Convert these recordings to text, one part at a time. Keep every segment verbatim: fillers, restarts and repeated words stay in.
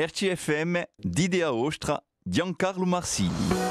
R C F M, Dite a vostra, Ghjuvan Carlu Marsili.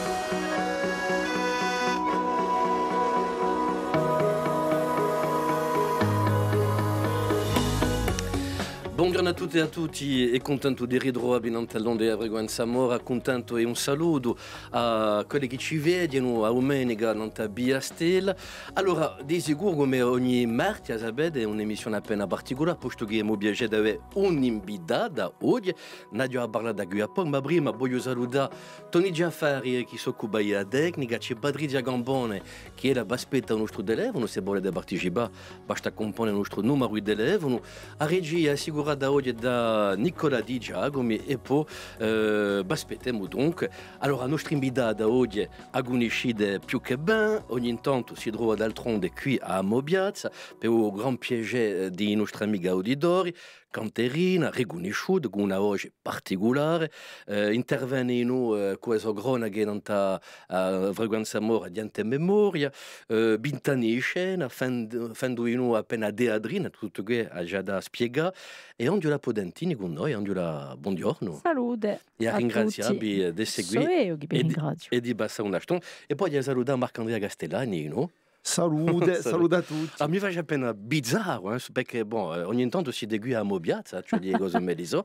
Bonghjornu à tutte è à tutti, è cuntentu di ritruvà vi nant'à l'onde di a Frequenza Mora, cuntentu è un salutu à quelli chì ci vedenu a dumenica nant'à Via Stella. Allora, di sicuru, cum'è ogni marti, a sapete, hè un'emissione appena particulare, postu chì emu u piacè d'avè un'invitata oghje, n'aghju à parlà da quì à pocu, ma prima vogliu salutà Toni Giaffari, eh, chì s'occupa di a tecnica, ci hè Patrizia Gambone, chì ella v'aspetta à u nostru telefonu, s'è vulete participà, basta à cumpone u nostru numeru di telefonu, a regia hè assicurata oghje da Nicola Di Giacomi, è po, eh, v'aspettemu dunque. Allora, a nostra invitata oghje a cunniscite più chè bè, ogni tantu si trova d'altronde quì à Amo Piazza, per u gran piacè, eh, di i nostri amichi auditori, canterina, ricunnisciuta, cù una voce particulare, eh, intervene dinù, eh, cù e so cronache nant'à, eh, Frequenza Mora, Ghjente è Memoria, eh, vint'anni di scena, fendu, fendu dinù appena teatrina, tuttu què hà digià da spiegà, è Anghjula Potentini cù noi. Anghjula, bonghjornu. Salute. È à ringrazià vi, eh, d'esse quì. Sò eiu chì vi ringraziu. È di passà una stonda. È po aghju da salutà Marc'Andria Castellani, nò? Salute, salute à tutti. Ah, mi face appena bizzarru, eh, perchè, bon, eh, ogni tantu site quì à Amo Piazza, cioè, dicu, cose mè, dicu.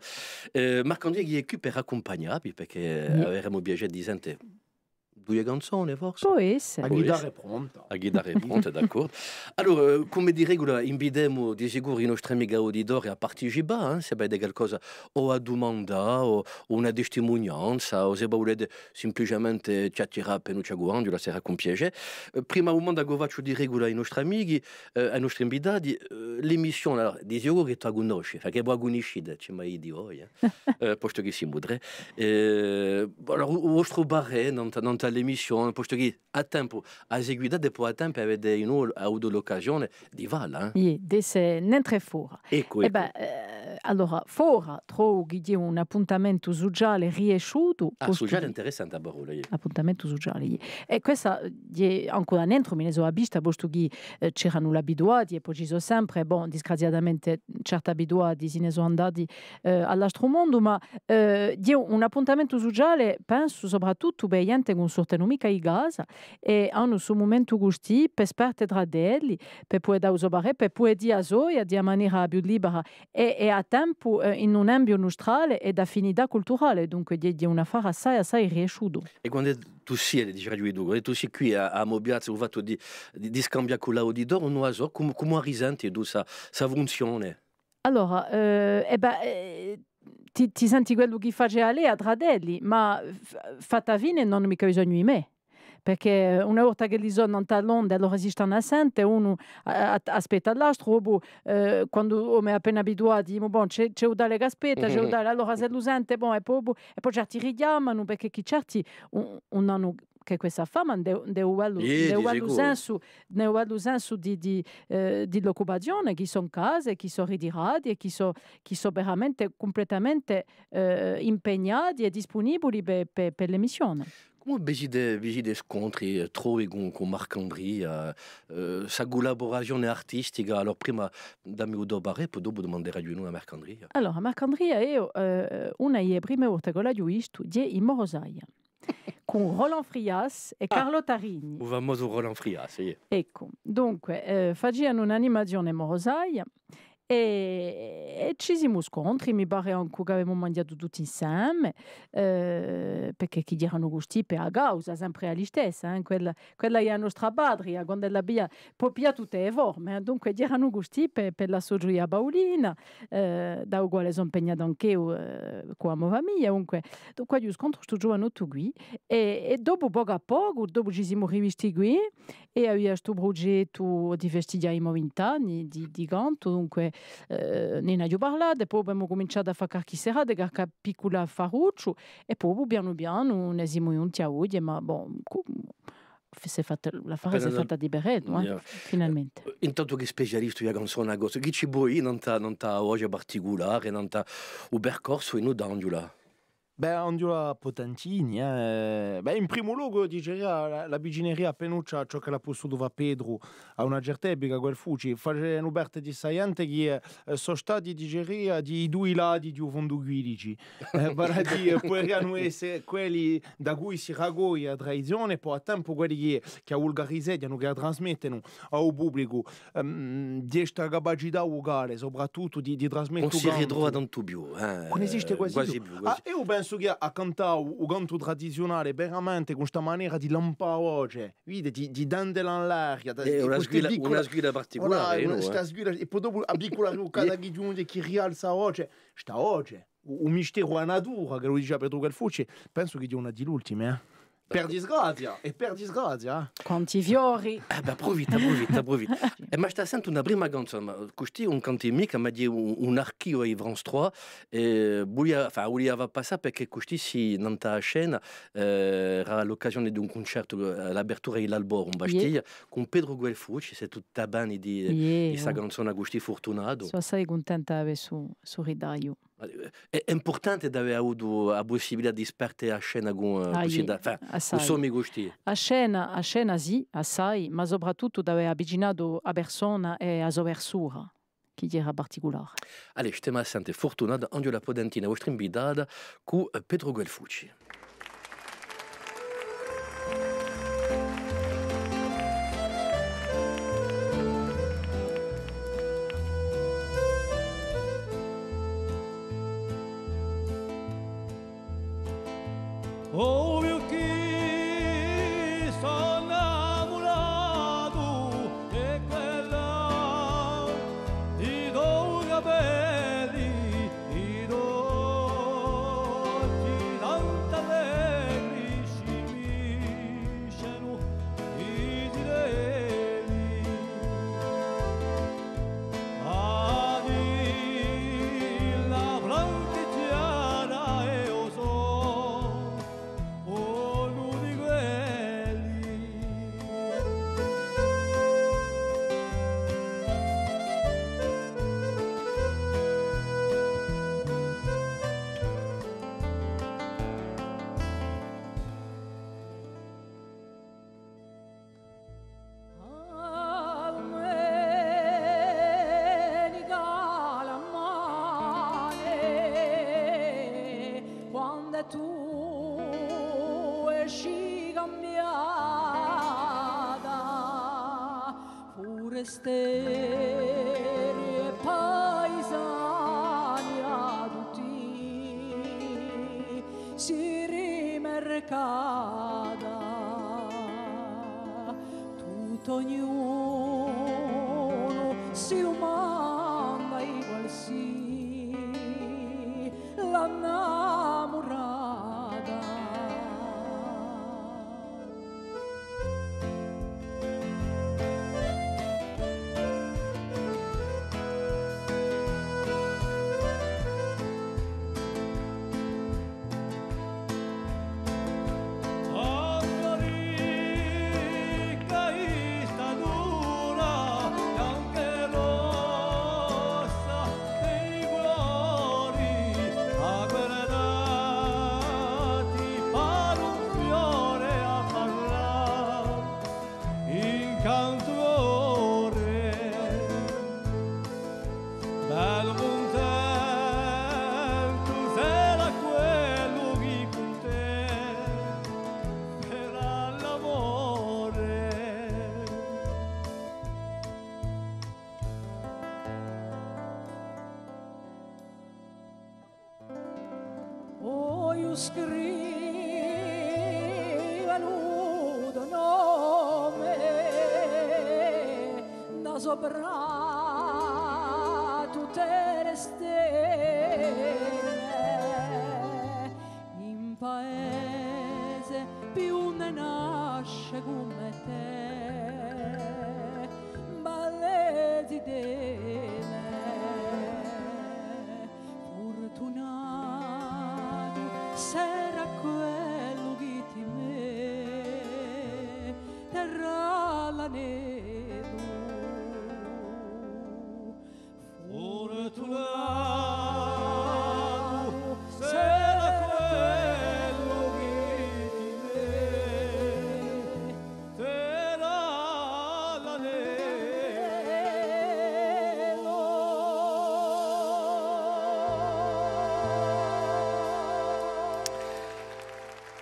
Eh, Marc'Andria chì hè quì per accumpagnà vi, perchè averemu u piacè di sente duie canzone, forse? Pò esse. A ghitarra hè pronta. A ghitarra hè pronta, d'accordu. Allora, eh, cum'è di regula, invitemu di sicuru i nostri amichi auditori à participà, eh, s'è avete qualcosa o à dumandà, o, o una testimunianza, o s'è vo vulete simpliciamente chjachjarà appena cù Anghjula, sarà cun piacè. Eh, prima dumanda ch'o facciu di regula à i nostri amichi, eh, à i nostri invitati, eh, l'emissione, allora, di sicuru chì tù a cunnosci, perchè vo a cunniscite, ci m'hai dettu, eh. Eh, postu chì simu trè. Eh, allora, u, u vostru parè nant'à, nant'à l'emissione, postu chì à tempu a seguitate, è po à tempu avete dinù avutu l'occasione di falla, eh? Iè, d'esse nentru è fora. Eccu, eccu. È bè, eh, allora, fora, trovu chì ghjè un appuntamentu suciale riesciutu, ah, postu suciale chì interessante a parolla, iè. Appuntamentu suciale, iè. È quessa, iè, ancu da nentru mi ne sò avvista, postu chì, eh, c'eranu l'abituati, è po ci sò sempre, bon, disgraziatamente certi abituati si ne sò andati, eh, à l'astru mondu, ma, eh, ghjè un appuntamentu suciale, pensu, soprattuttu per ghjente chì ùn sortenu micca di casa, è anu stu mumentu custì per sparte trà d'elli, per pudè dà u so parè, per pudè dì a soia di a manera più libera è, è à tempu, eh, in un ambiu nustrale è d'affinità culturale, dunque ghjè, ghjè un affare assai, assai riesciutu. È quand'è tù sì, diceraghju eiu, quand'è tù sì quì à, à Amo Piazza, u fattu di, di, di scambià cù l'auditori, ùn a sò, cumu, cumu a risenti tù sta, sta funzione? Allora, eh, è bè, eh, ti, ti senti quellu chì face a lea trà d'elli, ma f-, fatta fine ùn anu micca bisognu di mè. Perchè una volta ch'elli sò nant'à l'onde, allora si stanu à sente, unu a-, a-, aspetta l'astru, dopu, eh, quandu omu hè appena abituatu, dimu, bon, ci hè, ci hè u tale ch'aspetta, ci hè u tale, allora s'ellu sente, bon, è po, è po certi richjamanu, perchè chì certi ùn, ùn anu chè quessa fama, ind'è, ind'è u bellu, ind'è u bellu sensu, ind'è u bellu sensu di, di, eh, di l'occupazione, chì sò in casa, chì sò ritirati è chì sò, chì sò veramente, cumpletamente, eh, impegnati è dispunibuli per, per, per l'emissione. Cumu vi site, vi site scontri, eh, trovi cun, cun Marc'Andria, eh, sta cullaburazione artistica? Allora, prima dammi u to parè, po dopu dumanderaghju à Marc'Andria. Allora, Marc'Andria, eiu, eh, una di e prime volte ch'o l'aghju vistu, ghjè in Morosaia, cun Roland Frias è Carlo Tarigni. U famosu Roland Frias, iè. Eccu, dunque, eh, facianu un'animazione in Morosaia, è, è ci simu scontri, mi pare ancu ch'avemu manghjatu tutti inseme, eh, perchè chì ghjeranu custì per a causa, sempre a listessa, eh, quella, quella hè a nostra patria, quand'ella piglia, pò piglià tutte e forme, eh, dunque ghjeranu custì per, per l'associu di a Paulina, eh, da u quale sò impegnata anch'eiu, eh, cù a mo famiglia, dunque, dunque aghju scontru stu ghjuvanottu quì, è, è dopu pocu à pocu, dopu ci simu rivisti quì, è avia stu prugettu di festighjà i mo vint'anni di, di cantu, dunque, eh, ne n'aghju parlatu, è po avemu cuminciatu à fà qualchì serata, qualchì picculu affarucciu, è po pianu pianu ne simu ghjunti à oghje, ma bon, cu-, s'hè fatta, l'affare s'hè fatta di per ellu, eh, finalmente. Eh, intantu chì specialistu di a canzona corsa, chì ci poi dì nant'à, nant'à a voce particulare, nant'à u percorsu dinù d'Anghjula? Bè, Anghjula Potentini, eh, bè, in primu locu, diceria, l'avvicineria appinuccia à ciò ch'ellu hà pussutu fà Petru à una certa epica, Guelfucci, facenu parte di sta ghjente chì, eh, sò stati, diceria, di i dui lati di u fondu quirici. Eh, vale à dì, eh, puderianu esse quelli da cui si racoglie a tradizione, è po à tempu quelli chì, chì a vulgarizeghjanu, chì a trasmettenu à u publicu, ehm, di sta capacità vucale, soprattuttu di, di trasmette u cantu. Ùn si ritrova tantu più, eh. Ùn esiste quasi più. Quasi più, quasi. Ah, eiu pensu chì à, à cantà u, u cantu tradiziunale veramente cù sta manera di lampà a voce, vidi, di, di tendela in l'aria, da, eh, di una sguida, una sguida particulare, voilà, una, eh, sta sguida, è po dopu a piccula ruccata chì ghjunghje, chì rialza a voce, sta voce. U, u misteru di a natura, chì u dicia Petru Guelfucci, pensu chì ghjè una di l'ultime, eh. Per disgrazia, è per disgrazia, eh. Quanti fiori! Eh bè, approfitta, approfitta, approfitta. Eh, ma stà à sente una prima canzona, ma custì ùn canti micca, ma ghjè un, un archiviu di France trois, eh, vulia, enfin, vulia fà passà perchè custì sì nant'à a scena, eh, era l'occasione d'un cuncertu, eh, à l'apertura di l'Alb'Oru in Bastia, cun Petru Guelfucci, sè tù t'avveni di, di sta canzona custì furtunatu. Sò assai cuntenta d'avè stu, stu ritagliu. Hè, hè impurtante d'avè avutu a pussibilità di sparte a scena cun, eh, cusì da, enfin, cù sommi custì. A scena, a scena sì, assai, ma soprattuttu d'avè avvicinatu a persona è a so versura, chì era particulare. Allez, stemu à sente Furtunata, Anghjula Potentini, a vostra invitata, cù, eh, Petru Guelfucci. O, eiu chì sò innamuratu, è quella di i to capelli, i to occhi tantu allegri, scimiscianu i zitelli. A dilla franca è chjara, eiu sò unu di quelli. A dumenica à a mane, quand'è tù esci cambiata, furesteri è paisani à tutti si rimercata. Tuttu ognunu si dumanda di qual sì l'innamurata. Incantadore, bellu cuntentu, serà quellu chì cun tè era l'amore. Vogliu scrive lu to nome da sopra tutte le stelle. In paese più ne nasce cum'è tè, belle zitelle. Furtunatu serà quellu chì ti metterà l'anellu. Furtunatu serà quellu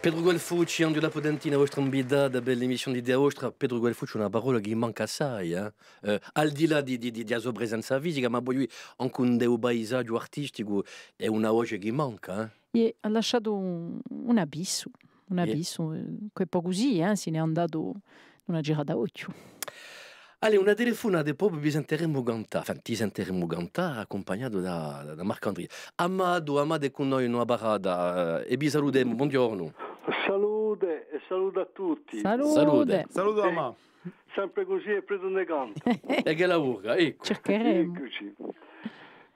Petru Guelfucci, Anghjula Potentini, a vostra invitata per l'emissione di Dì a vostra. Petru Guelfucci, una parolla chì manca assai, eh? Eh, al di là di, di, di, di a so presenza fisica, ma poi ancu in u paisaghju artisticu hè una voce chì manca, eh? Iè, hà lasciatu un, un abissu, un abissu, eh, chì pò cusì, eh, si n'hè andatu in una girata d'ochju. Allez, una telefunata è po vi sentiremu cantà, enfin, ti sentiremu cantà, accumpagnatu da, da, da Marc'Andria. Amatu, Amatu hè cù noi in una parata, eh, è vi salutemu, bonghjornu. Salute, è salutu à tutti. Salute. Salute. Salutu, Amà. Sempre cusì è pretu ne canta. È chì lavora, eccu. Circheremu. Eccuci.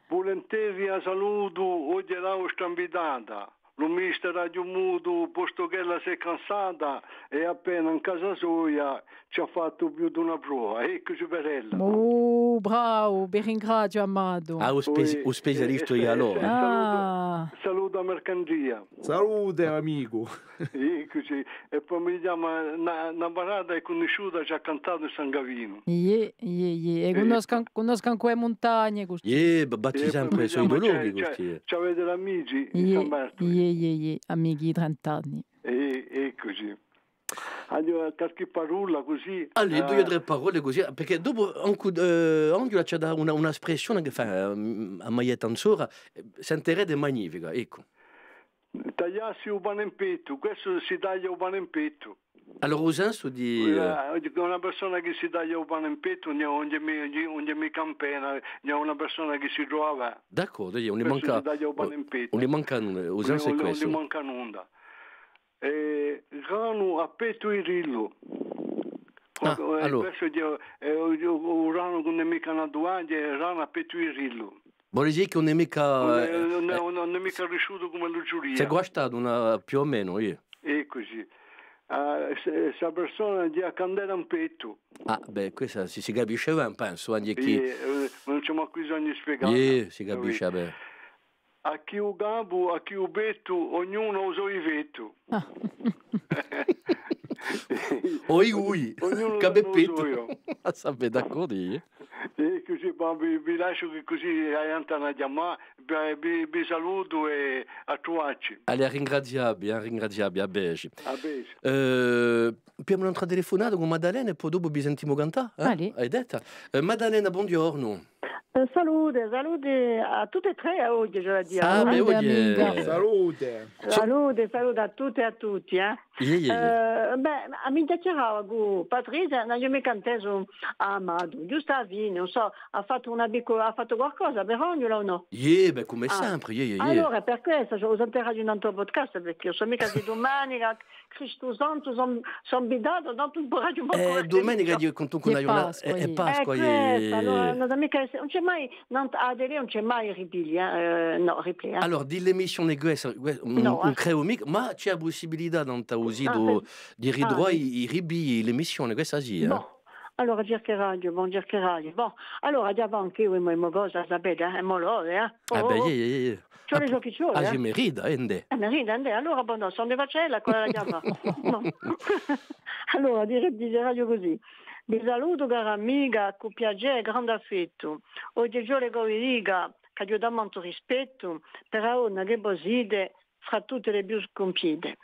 Vulinteri a salutu, oghje a vostra invitata. Lu mister hà chjumutu, postu ch'ella s'hè cansata, è appena in casa soia ci hà fattu più d'una prova. Eccuci per ella. Oh, bravu, vi ringraziu, Amatu. Ah, u speci-, u specialistu hè allora. Salutu à Marc'Andria. Salute, amicu. Eccuci. È po mi chjama, una, una parata hè cunnisciuta, ci hà cantatu in San Gavinu. Iè, iè, iè. È cunnoscu, cunnoscu ancu e muntagne, cusì. Iè, ba-, batti sempre i so lochi, cusì. Ci avete l'amici in San Martinu? Iè, iè, iè, amichi di trent'anni. È, eccuci. Allora, qualchì parolla cusì. Allora, dui o trè parolle cusì, perchè dopu ancu, eh, Anghjula ci hà da una, una spressione chì fà, ehm, a maglietta in sora, eh, sentirete, hè magnifica, eccu. Tagliassi u pane in pettu, questu si taglia u pane in pettu. Allora, u sensu di, eh, una persona chì si taglia u pane in pettu, ùn hè, ùn hè mi-, ùn hè micca appena, hè una persona chì si trova bè. D'accordu, iè, ùn li manca, ùn li manca nunda, u sensu hè questu. Ùn li manca nunda. Eh, granu à pettu di grillu. Ah, allora. Questu hè, eh, u, u, u granu chì ùn hè micca natu oghje, hè granu à pettu di grillu. Vole dì chì ùn hè micca, ùn hè, eh, ùn hè, eh, ùn hè micca crisciutu cum'ellu ci vulia. S'hè guastatu una, più o menu, iè. Eccu, sì. Ah, s-, sta persona hà a candela in pettu. Ah, bè, quessa si, si capisce bè, pensu, ancu chì. Iè, eh, ùn ci hè mancu bisognu di spiegà. Iè, si capisce bè. À chì u capu, à chì u pettu, ognunu hà u so difettu. Ah. O i cui, capu è pettu. Ognunu hà u so difettu. Ah, sapete, d'accordu, eh? È cusì, bon, vi, vi lasciu chì cusì a ghjente hà da chjamà, vi, vi, vi salutu è à truvacci. Allez, à ringrazià vi, eh, à ringrazià vi, à vedeci. À vedeci. Eh, pigliemu un'altra telefunata cù Maddalena è po dopu vi sentimu cantà, eh? Allez. Hai detta? Eh, Maddalena, bonghjornu. Eh, salute, salute à tutte è trè, eh, oghje, ci vole à dì, eh? Salute, amica. Salute. Salute, salute à tutte è à tutti, eh. Iè, iè, iè. Eh, bè, mi chjachjarava cù Patrizia, ùn aghju micca intesu à Amatu. Ghjustu à a fine, ùn sò, hà fattu una piccu-, hà fattu qualcosa per Anghjula o nò? Iè, bè, cum'è sempre, iè, iè, iè. Allora, per quessa, u senteraghju in un altru podcast, perchè eiu sò micca, sì dumenica, Cristu Santu, sò, sò invitata, tandu ùn puderaghju mancu... Eh, dumenica, quantunque, hè Pasqua, iè. Hè Pasqua, iè. Allora, ùn ci hè mai, nant'à a tele ùn ci hè mai ripigli, eh, eh, nò, replay, eh. Allora, di l'emissione quessa, que-, ùn, ùn credu micca, ma ci hè a pussibilità, nant'à u situ, di ritruvà i, i ripigli, l'emissione, quessa sì, eh. Bon. Allora circheraghju, bon, circheraghju. Bon, allora, ghjà, bon, chì emu, emu cosa, sapete, eh, emu l'ore, eh. Ah, bè, iè, iè, iè. Ci vole ciò chì ci vole, eh. Ah, si merita, eh, ind'è. Eh, merita, ind'è. Allora, bon, nò, sò in facella, quella ghjà và. Bon. Allora, dire-, diceraghju cusì. Vi salutu, cara amica, cù piacè è grande affettu. Oghje ghjornu vi dicu ch'aghju tamantu rispettu per a donna chì vo site, fra tutte e più scumpiite.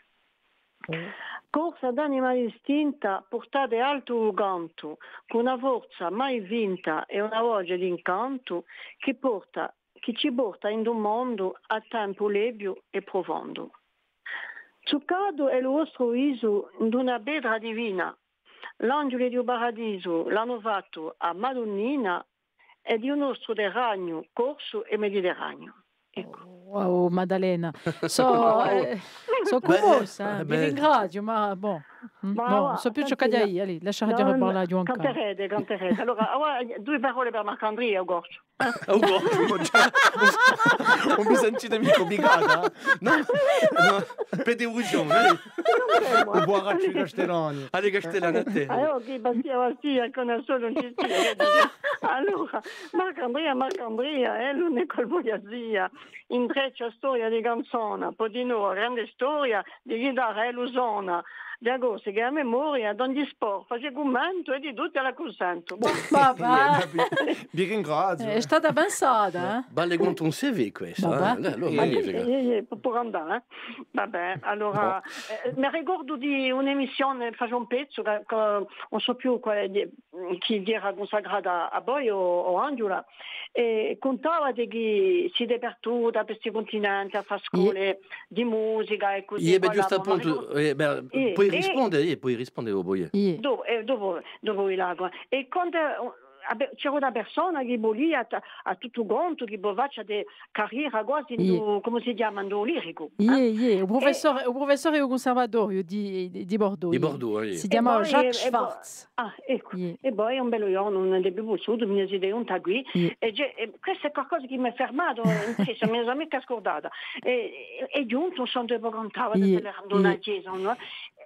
Corsa d'anima distinta, purtate altu u cantu, cù una forza mai vinta è una voce d'incantu chì porta, chì ci porta in un mondu à tempu lepiu è prufondu. Zuccatu hè lu vostru visu in una petra divina, l'anghjuli di u paradisu l'anu fattu a Madunnina, è di u nostru terragnu corsu è mediterraniu. Eccu. Wow, Maddalena. Sò, eh, sò cummossa, eh. Vi ringraziu, ma bon. Mm, bon, ùn sò più ciò ch'aghju da dì, allez, lasciate parlà, Ghjuvan Carlu. Canterete, canterete. Allora, avà, dui parolle per Marc'Andria, u Corciu. U Corciu, ùn mi sentite micca ubligata, eh? Nò? Nò. Per devuzione, allez. U Buaracciu di Castellani. Allez, Castellani, à tè. Allora, chì Bastia, Bastia, chì ùn hè solu, ùn ci sia, chì dice? Allora, Marc'Andria, Marc'Andria, eh, ùn hè qual voglia sia. Intreccia storia di canzona, po dinò grande storia di chitarra è lu sona. Ghjè cusì chì a memoria, d'ogni sport, face cummentu è di tuttu l'accunsentu. Bon. Vabbè. Vi ringraziu, eh. Hè stata pensata, eh? Vale quantu un C V questa, eh? Vabbè. Allora, magnifica. Iè, iè, pò, pò andà, eh? Vabbè, allora, eh, mi ricordu di un'emissione, face un pezzu, chì, chì, ùn sò più quale, di, chì era cunsacrata à voi o, o Anghjula, è cuntavate chì site partuta per sti cuntinenti à fà scole di musica è cusì. Iè, bè, ghjustu appuntu, eh, bè, poi risponde, iè, poi risponde dopu, iè. Dopu, eh, dopu, dopu vi lacu. È quandu, eh, c'era una persona chì vulia à, à tuttu contu chì vo faciate carriera quasi in u, cumu si chjama, in u liricu, eh? Iè, iè, u prufessore, u prufessore di u cunservatoriu di, di, di Bordeaux, iè. Di Bordeaux, iè. Si chjamava Jacques Schwartz. Ah, eccu. Iè. È po un bellu ghjornu ùn aghju più pussutu, mi ne sò ghjunta quì. Iè. È ghjè, è questu hè qualcosa chì m'hè fermatu, eh, mi ne sò micca scurdata. È, è, hè ghjuntu, ùn sò induve vo cantavate, iè, in una chjesa, nò?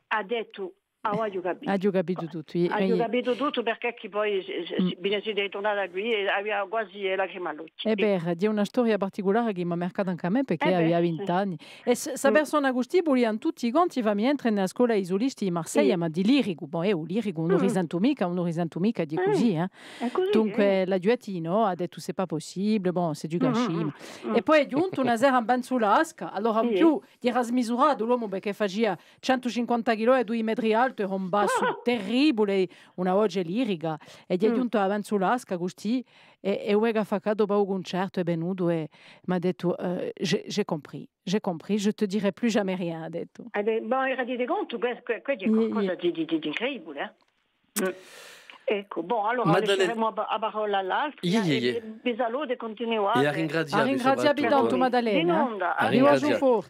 Hà dettu, ah, aghju capitu. Aghju capitu tuttu, iè. Aghju capitu tuttu, perchè chì po, eh, eh, vi ne site turnata quì è avia quasi e lacrime à l'ochji. È bè, ghjè una storia particulare chì m'hà marcatu ancu à mè, perchè avia vint'anni. È s-, sta persona custì vulia in tutti i conti fà mi entre in a scola di sulisti di Marseglia, ma di liricu, bon, eiu u liricu ùn u risentu micca, ùn u risentu micca, ghjè cusì, eh. Hè cusì, eh. Dunque, l'aghju dettu nò, hà dettu, c'est pas possible, bon, c'est du gâchis. È po hè ghjuntu una sera in Penzulasca, allora in più, ghjera smisuratu l'omu, perchè facia centu cinquanta chilò è dui metri altu, era un bassu terribule, una voce lirica, è ghjè ghjuntu à a Penzulasca custì, è, è u m'hà affaccatu dopu à u cuncertu, hè venutu è m'hà dettu, eh, j'ai, j'ai compris. J'ai compris, je te dirai plus jamais rien, hà dettu. Eh bè, bon, rendite contu, què, què, què hè qualcosa di, di, di, d'incredibule, eh? Mm. Eccu, bon, allora lasceremu a pa-, a parolla à l'altri, eh, è vi, vi salutu è cuntinuate. È a ringraziu, a ringraziu tantu, Maddalena. Di nunda, à prestu.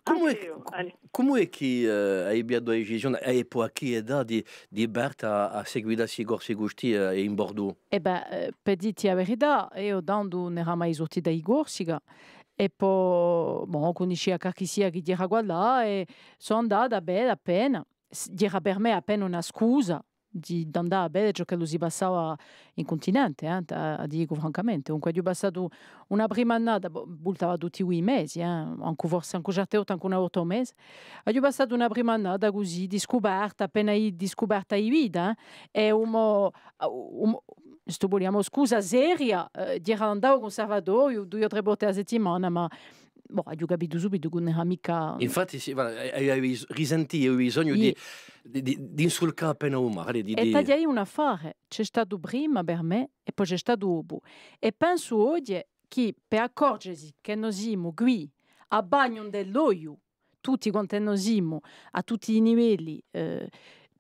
Cumu hè, cumu hè chì, eh, hai pigliatu a decisione, è po à chì età, di, di parte à, à seguità sti corsi custì, eh, in Bordeaux? È bè, eh, per dì ti a verità, eiu tandu ùn era mai surtita di Corsica, è po, bon, cunniscia qualchissia chì ghjera quallà, è sò andata à vede appena, s-, ghjera per mè appena una scusa di, d'andà à vede ciò ch'ellu si passava in cuntinente, eh, a, a dicu francamente. Dunque, aghju passatu una prima annata, bo-, vultava tutti i mesi, eh, ancu forse, ancu certe volte ancu una volta u mese. Aghju passatu una prima annata cusì, di scuperta, appena di, di scuperta di vita, eh, è u mo, u mo, stu vuliamu, scusa seria, eh, ghjera d'andà à u cunservatoriu dui o trè volte à a settimana, ma, bò, aghju capitu subitu chì ùn era micca... Infatti, sì, voilà, eh, eh, aviu risentitu u bisognu di, di, di, d'insulcà appena u mare, di, è di... T'aghju da dì un affare, ci hè statu prima per mè è po ci hè statu dopu. È pensu oghje chì per accorgesi chì no simu quì, à bagnu in l'ogliu, tutti quant'è no simu, à tutti i livelli, eh,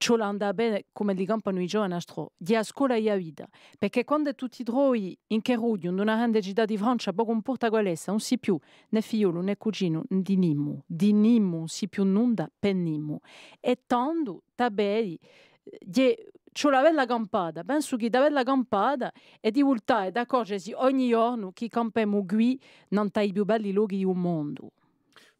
ci vole à andà à vede cum'elli campanu i giovani altrò, ghjè a scola di a vita, perchè quand'è tù ti trovi in carrughju, in una grande cità di Francia, pocu impurta qual'essa, ùn sì più nè figliolu, nè cuginu di nimu, di nimu, ùn sì più nunda per nimu. È tandu, t'avvedi, ghjè, ci vole à avella campata, pensu chì d'avella campata è di vultà è d'accorgesi ogni ghjornu chì campemu quì, nant'à i più belli lochi di u mondu.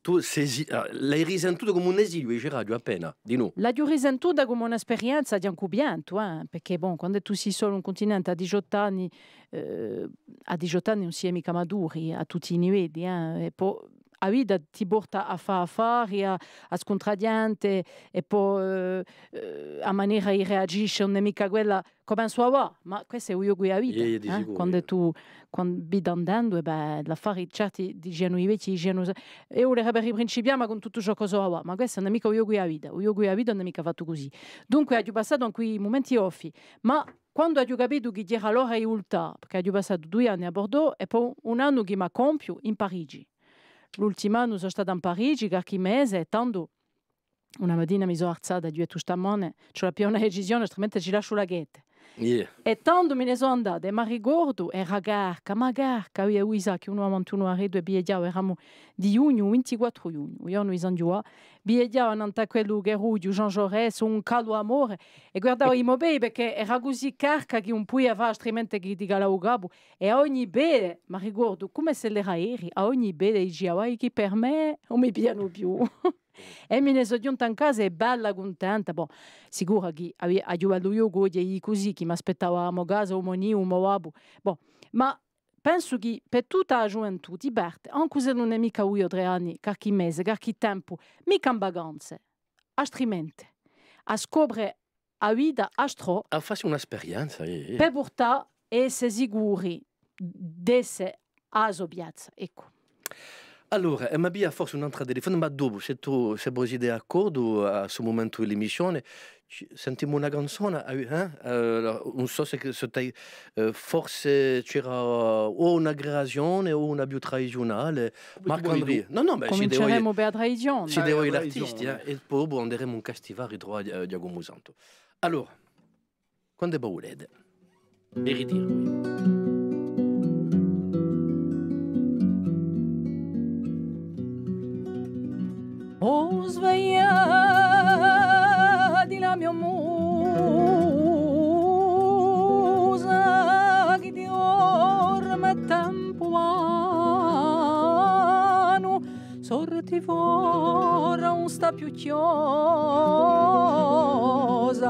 Tù sì, sì, ah, l'hai risentutu cum'è un esiliu, diceraghju appena, di nò? L'aghju risentuta cum'è un'esperienza di ancu piantu, eh, perchè, bon, quand'è tù sì solu in cuntinente à diciottu anni, eh, à diciottu anni ùn si hè micca maturi à tutti i livelli, eh, è po a vita ti porta à fà affari, à, à scuntrà ghjente, è po, eh, eh, a manera di reagisce ùn hè micca quella ch'o pensu avà, ma questu hè u ghjocu di a vita, eh? Di sicuru, quand'è tù, quandu, vita andendu, è bè, l'affari certi, dicianu i vechji, dicianu, eiu vulerebbe riprincipià, ma cun tuttu ciò ch'o sò avà, ma questu ùn hè micca u ghjocu di a vita, u ghjocu di a vita ùn hè micca fattu cusì. Dunque, aghju passatu ancu i mumenti goffi, ma quandu aghju capitu chì ghjera l'ora di vultà, perchè aghju passatu dui anni à Bordeaux è po un annu chì m'hà compiu in Parigi. L'ultimu annu sò stata in Parigi, qualchì mese, è tandu una matina mi sò arzata, aghju dettu: stamane ci vole à piglià una decisione, altrimenti ci lasciu la ghjetta. È tandu mi ne sò andata, è m'arricordu, era carca, ma carca, avia u Isaac, unu davanti, unu arretu, è viaghjava, eramu di ghjugnu, vintiquattru ghjugnu, u ghjornu di San Ghjuvà, viaghjava nant'à quellu carrughju Jean Jaurès, un calu à more, è guardava i mo pedi, perchè era cusì carca chì ùn pudia fà altrimenti chè di calà u capu, è à ogni pede, m'arricordu, cum'è s'ellu era eri, à ogni pede dicia: vai chì per mè ùn mi piglianu più. È mi ne sò ghjunta in casa è bella cuntenta. Bon, sicura chì avi-, aghju bellu ghjocu oghje cusì, chì m'aspettava a mo casa, u mo niu, u mo babbu. Bon, ma pensu chì per tutta a ghjuventù, di parte, ancu s'ellu ùn hè micca dui o trè anni, qualchì mese, qualchì tempu, micca in vacanze, altrimenti, à scopre a vita altrò, à fassi una sperienza, eh, eh. Per purtà è esse sicuri d'esse à a so piazza, eccu. Allora, eh, m'avvia forse un'altra telefonata, ma dopu, s'è tù, s'è vo site d'accordu, à stu mumentu di l'emissione, ci, sentimu una canzona, eh, eh? Allora, ùn sò s'è, s'è t'hai, eh, forse c'era o una creazione o una più tradiziunale. Marc'Andria. Nò, nò, ma si deve, cuminceremu per a tradizione. Si deve l'artisti, eh, è po, po anderemu in Castivari à truvà, eh, Ghjacumu Santu. Allora, quand'è vo vulete. È ritirami. O svegliati la mia musa, chì ti dorme tempu vanu, sorti fora, ùn stà più chjosa,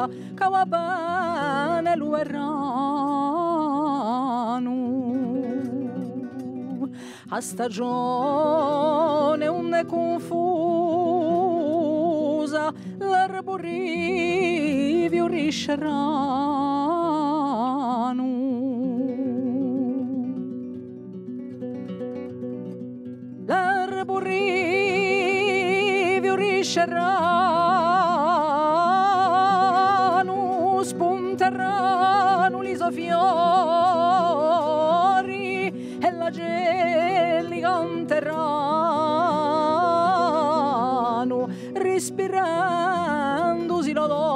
chì và bè lu veranu. A stagione ùn hè cunfusa, l'arburi fiurisceranu. L'arburi fiurisceranu, spunteranu li so fiori, è l'acelli canteranu, rispirandusi l'odori.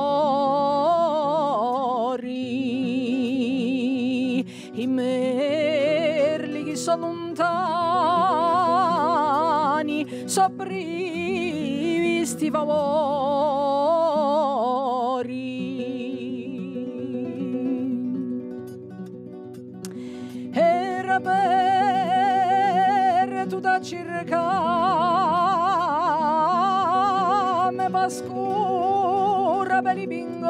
I merli chì sò luntani, sò privi sti favori. Era apertu da circà me pascura per li pingoni,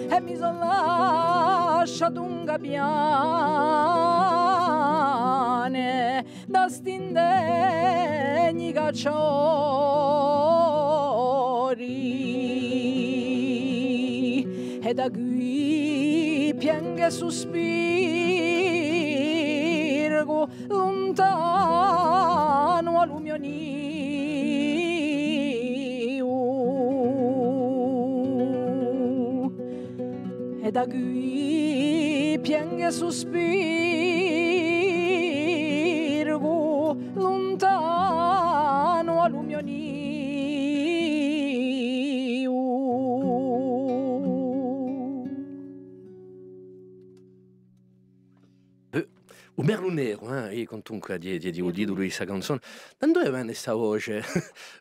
è mi sò lasciatu un gabbiane da st'indegni cacciadori, è da quì piengu è suspiru luntanu à lu mio niu. È da quì piengu è suspiru luntanu à lu mio niu. Eh, u Merlu Neru, eh, è quantunque, hè, hè, hè u titulu di sta canzona. Da induve vene sta voce?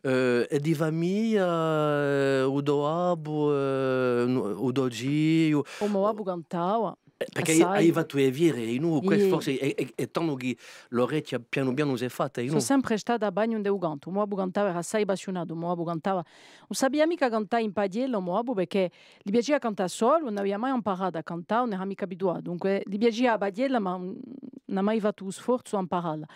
Eh, hè di famiglia, eh, u to babbu, eh, u to ziu? U mo babbu cantava. Eh, perchè hai, hai fattu e fiere, è noi, questu forse hè, hè, hè tandu chì l'orecchia pianu pianu s'hè fatta, è noi. Sò sempre stata à bagnu ind'è u cantu. U mo babbu cantava, era assai appassiunatu, u mo babbu cantava. Ùn sapia micca cantà in paghjella, u mo babbu, perchè li piacia cantà solu, ùn avia mai amparatu à cantà, ùn era micca abituatu. Dunque, li piacia a paghjella, ma ùn, ùn hà mai fattu u sforzu à amparalla.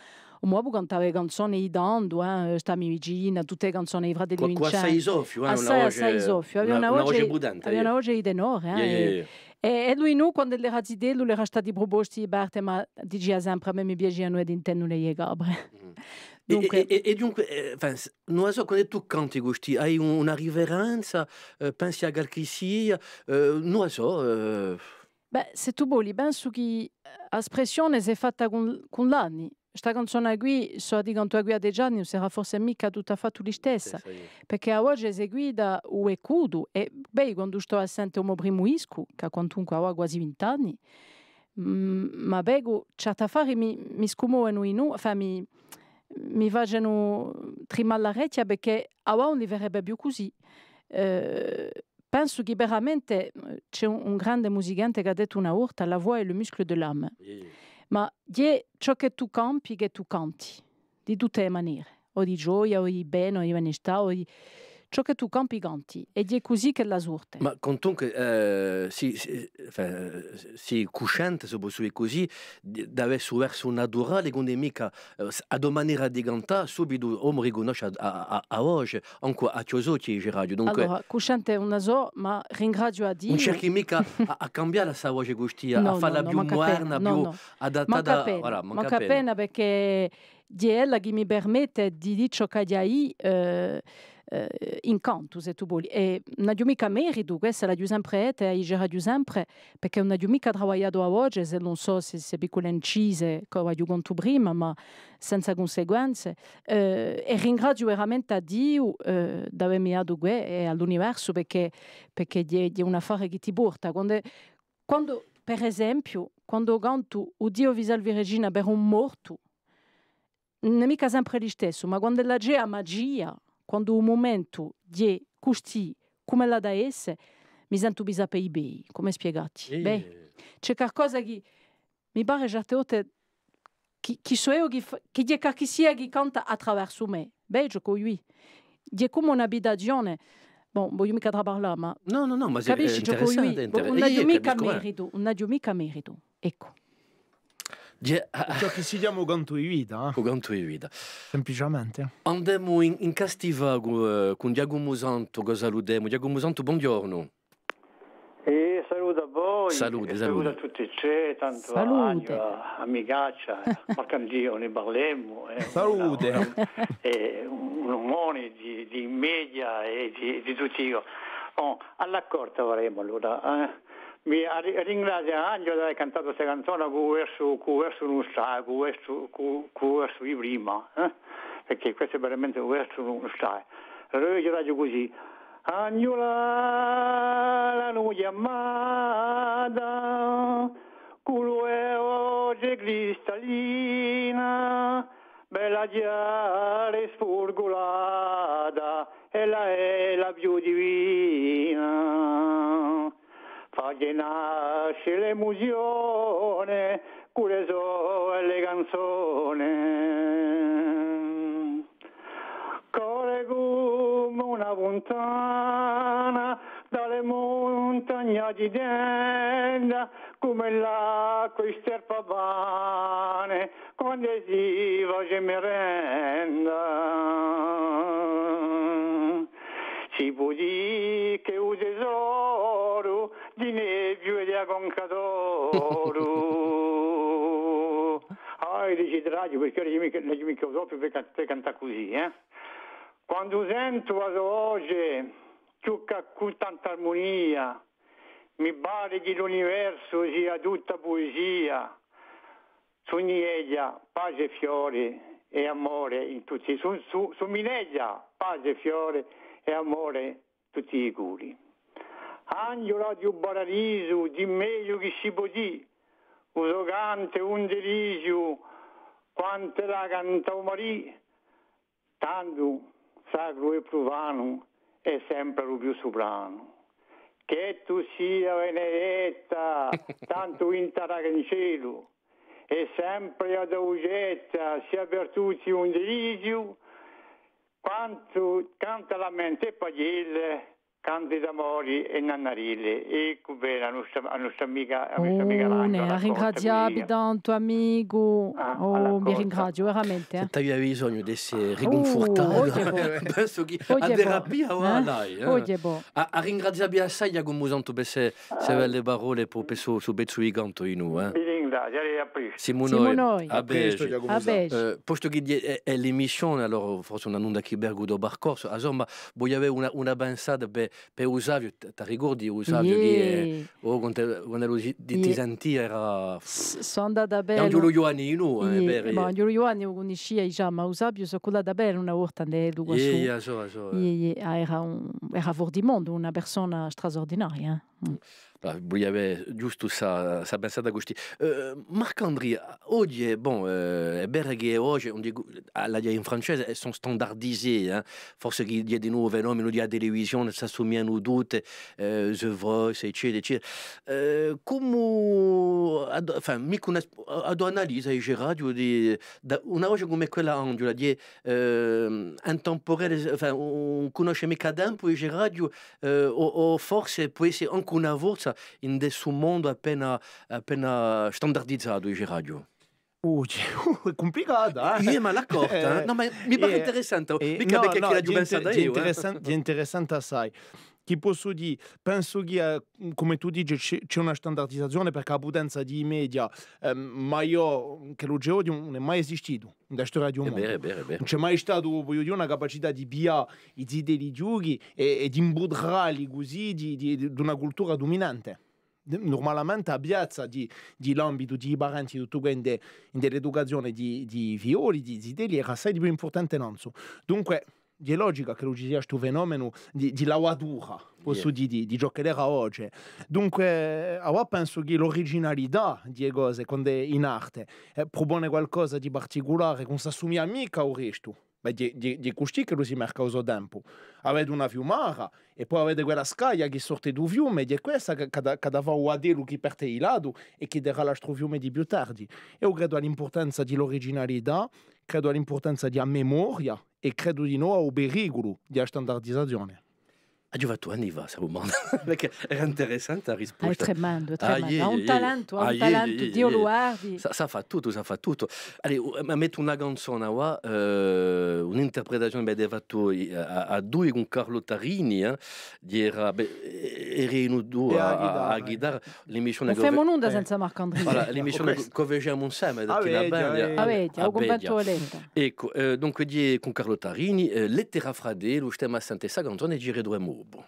U mo babbu cantava e canzone di tandu, eh, Stammi vicina, tutte e canzone di i fratelli Vincenzi. Assai soffiu, eh, assai soffiu. Avia una voce, avia una voce di tenore, eh. È, è lui, nò, quand'ellu era zitellu, l'era stati pruposti di parte, ma dicia sempre, à mè mi piacianu e tintenule di e capre. Dunque, è, è, è dunque, eh, enfin, ùn la sò, quand'è tù canti custì, hai un, una riferenza, eh, pensi à qualchissia, eh, ùn la sò, eh. Bè, s'è tù voli, pensu chì, eh, a spressione s'hè fatta cun, cun l'anni. Sta canzona quì, s'o a ti cantu da quì à dece anni, ùn sarà forse micca tuttu à fattu listessa, perchè a voce seguita u vecutu, è bè, quandu stò à sente u mo primu discu, chì hà quantunque avà quasi vint'anni, mm, ma vecu, certi affari mi, mi scummovenu dinù, enfin, mi, mi facenu trimà l'arechja, perchè avà ùn li farebbe più cusì. Eh, pensu chì veramente, eh, ci hè un, un grande musicante chì hà dettu una volta: la voix est le muscle de l'âme. Ma hè ciò chì tù campi, chì tù canti, di tutte e manere, o di gioia, o di bene, o di benestà, o di, ciò chì tù campi canti, è ghjè cusì ch'ella sorte. Ma quantunque, eh, sì, sì, enfin, eh, sì cuscente, s'o possu dì cusì, di, d'avè stu versu naturale, quand'hè micca, eh, s-, a to manera di cantà, subitu omu ricunnosce a, a, a, a voce, ancu à chjos'ochji, diceraghju. Dunque, allora, cuscente ùn la sò, ma ringraziu à Diu. Ùn cerchi micca à, à cambialla sta voce custì, à, à falla più muderna, più adattata, voilà, mancu appena, perchè ghjè ella chì mi permette di dì ciò ch'aghju da dì, eh, eh, in cantu, s'è tù voli. È ùn aghju micca meritu, quessa l'aghju sempre detta è a diceraghju sempre, perchè ùn aghju micca travagliatu a voce, s'ellu ùn sò ste, ste piccule incise, ch'o v'aghju contu prima, ma senza cunsequenze. Eh, è ringraziu veramente à Diu, eh, d'avè mi datu què è à l'universu, perchè, perchè ghjè, ghjè un affare chì ti porta. Quand'è, quandu, per esempiu, quandu cantu U Diu vi salvi Regina per un mortu, ùn hè micca sempre listessu, ma quand'ella ci hè a magia, quandu u mumentu ghjè custì, cum'ellu hà da esse, mi sentu pisà pè i pedi, cumu spiegatti? Bè, ci hè qualcosa chì mi pare certe volte chì, chì sò eiu chì f-, chì ghjè qualchissia chì canta à traversu mè. Bè, ciò ch'o viu. Ghjè cum'è un'abitazione. Bon, vogliu micca traparlà, ma... Nò, nò, nò, ma capisci ciò ch'o viu? Ùn aghju micca meritu, ùn aghju micca meritu. Eccu. Ciò chì si chjama u cantu di vita, eh? U cantu di vita. Simpliciamente. Andemu in, in Castifà cù, eh, cù Ghjacumu Santu, chì salutemu. Ghjacumu Santu, bonghjornu. È salutu à voi, è salutu à tutti è trè, tantu à Angela, à Micaccia, eh, Marcandì, ùn ni parlemu, eh, è un, un omone di, di media è di, di tutti i... Bon, à l'accorta faremu allora, eh. Mi ringraziu à Angela d'avè cantatu sta canzona cù u versu, cù u versu nustrale, cù u versu, cù, cù u versu di prima, eh? Perchè questu hè veramente u versu nustrale. Allora eiu diceraghju cusì: Angela, l'anu chjamata cù l'ochje cristallina, bella chjara è sfurgulata, ella hè la più divina. Face nasce l'emuzione cù le so belle canzone. Corre cum'è una funtana da le muntagne di Tenda, cum'è l'acqua di Sterpapane, quandu si face merenda. Si pò dì ch'hè u tesoru di Nebbiu è di a Conca d'Oru. Ah, eiu diceraghju, perchè eiu micca, eiu micca u sò più per can-, per cantà cusì, eh. Quandu sentu a so voce, chjuca cù tanta armunia, mi pare chì l'universu sia tutta puesia. Sumiglia pace, fiore è amore in tutti, su-, su-, sumiglia pace, fiore è amore in tutti i cori. Angela di u paradisu, di megliu chì si pò dì, u so cantu hè un delisiu, quant'ella canta u marì, tantu sacru è prufanu, hè sempre u più supranu. Chì tù sia benedetta, tantu in tarra chè in celu, è sempre a to vucetta sia per tutti un delisiu, quantu canta la mente è paghjelle, canti d'amori è nannarilli. Eccu bè, a nostra, a nostra amica, a nostra amica Angela. Oh, nè, a ringraziavi tantu, amicu. Ah, oh, vi ringraziu veramente, eh. S'è t'avia bisognu d'esse riconfortata, pensu chì a terapia a l'hai, eh. Oghje bò. A, a ringraziavi assai, Ghjacumu Santu, per ste, ste belle parolle, per, per stu, stu pezzu di cantu dinù, eh. Vi ringraziu, allez, à prestu. Simu noi. Simu noi. À prestu, Ghjacumu Santu. Eh, postu chì hè, hè l'emissione, allora forse ùn, ùn hè chì perdu u to parcorsu, insomma, vogliu avè una, una pensata per, per u Saviu, t-, t'arricordi u Saviu chì hè, oh, quandu, quandu ellu ti, ti sentia era... S-, sò andata à vede. È Anghjulu Ghjuvanni dinù, eh, vere. Ma Anghjulu Ghjuvanni u cunniscia digià, ma u Saviu sò cullata à vede una volta ind'è ellu quassù. Iè, iè, a sò, a sò, eh. Iè, iè, ah, era un, era for di mondu, una persona strasurdinaria, eh. Mm. Ah, vulia avè ghjustu sta, sta pensata custì. Eh, Marc-André, oghje, bon, eh, hè vera chì oghje, on dit, ah, l'aghju in francese, elles sont standardisées, hein. Forse chì hè di novu u fenomenu di a televisione, s'assumiglianu tutte, eh, The Voice, eccetera, eccetera. Eh, cumu, ad-, enfin, mi cunnes-, a, a to analisa, dice, radio, di, da, una voce cum'è quella, Anghjula, di, eh, intemporelle, enfin, ùn, ùn cunnosce micca tempu, dice, radio, eh, o, o forse pò esse ancu una forza in stu mondu appena, appena standardizatu, dice, radio. Uh, hè cumplicata, eh? Iè, ma l'accorta, eh? Eh, nò, ma mi pare interessante, eh, micca nò, perchè nò, chì l'aghju pensata eiu, eh. Interessante, hè interessante assai. Chì possu dì, pensu chì, eh, cum'è tù dici, ci hè, ci hè una standardizazione perchè a putenza di i media, ehm, ma eiu, ch'ellu ci hè oghje, ùn hè mai esistitu in a storia di u mondu. Hè vera, hè vera, hè vera. Ùn ci hè mai statu, vogliu dì, una capacità di piglià i zitelli chjuchi è, è d'imputralli cusì di, di, d'una cultura duminante. Nurmalamente a piazza di, di l'ambitu, di i parenti, tuttu què, in, in l'educazione di, di i figlioli, di i zitelli, era assai di più impurtante nanzu. Dunque, hè logica ch'ellu ci sia stu fenomenu di, di lavatura, possu dì, di, di ciò ch'ellu era oghje. Dunque, avà pensu chì l'originalità di e cose, quand'hè in arte, eh, prupone qualcosa di particulare, chì ùn s'assumiglia micca à u restu. Bè, hè, hè, hè custì ch'ellu si marca u so tempu. Avete una fiumara, è po avete quella scaglia chì sorte di u fiume, hè quessa chì, chì hà da, chì hà da fà u vattellu chì parte di latu è chì darà l'altru fiume di più tardi. Eiu credu à l'impurtanza di l'originalità, credu à l'impurtanza di a memoria è credu dinò à u periculu di a standardizazione. Aghju fattu anni fà sta dumanda, perchè era interessante a risposta. Hè tremendu, hè tremendu. Hà un talentu, hà un talentu, Diu lu guardi. Sà, sà fà tuttu, sà fà tuttu. Allez, u-, mi mettu una canzona quì, eh, un'interpretazione ch'avete fattu, eh, à, à dui cun Carlo Tarini, eh, di era, bè, eh, eranu dui à, à, à a ghitarra. L'emissione chì ùn femu nunda senza Marc'Andria. Voilà, l'emissione chì, chì facemu inseme, ah, bè, à u cunventu Letta. Eccu, eh, dunque, di, cun Carlo Tarini, eh, Lettera à fratellu, stemu à sente sta canzona è ci ritruvemu dopu.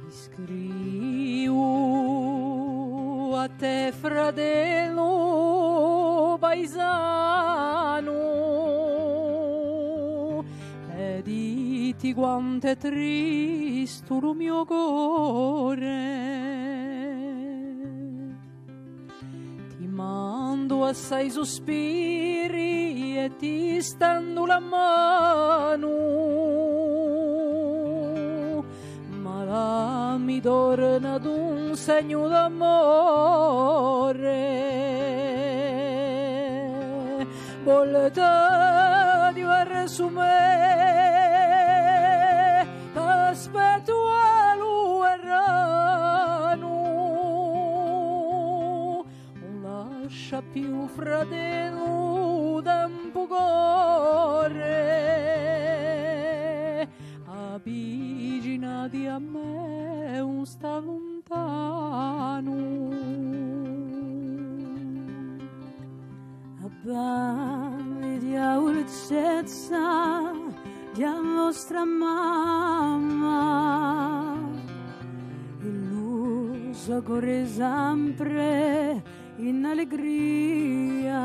Ti scrivu à tè, fratellu paisanu, è dì ti quant'hè tristu lu mio core. Ti mandu assai suspiri è ti stendu la manu, ma dammi torna d'un segnu d'amore. Volta di versu mè, t'aspettu à lu veranu, ùn lascia più, fratellu, tempu corre, avvicinati à mè, ùn stà luntanu. Abbanditi a dulcezza di a nostra mamma, è lu so core sempre in allegria.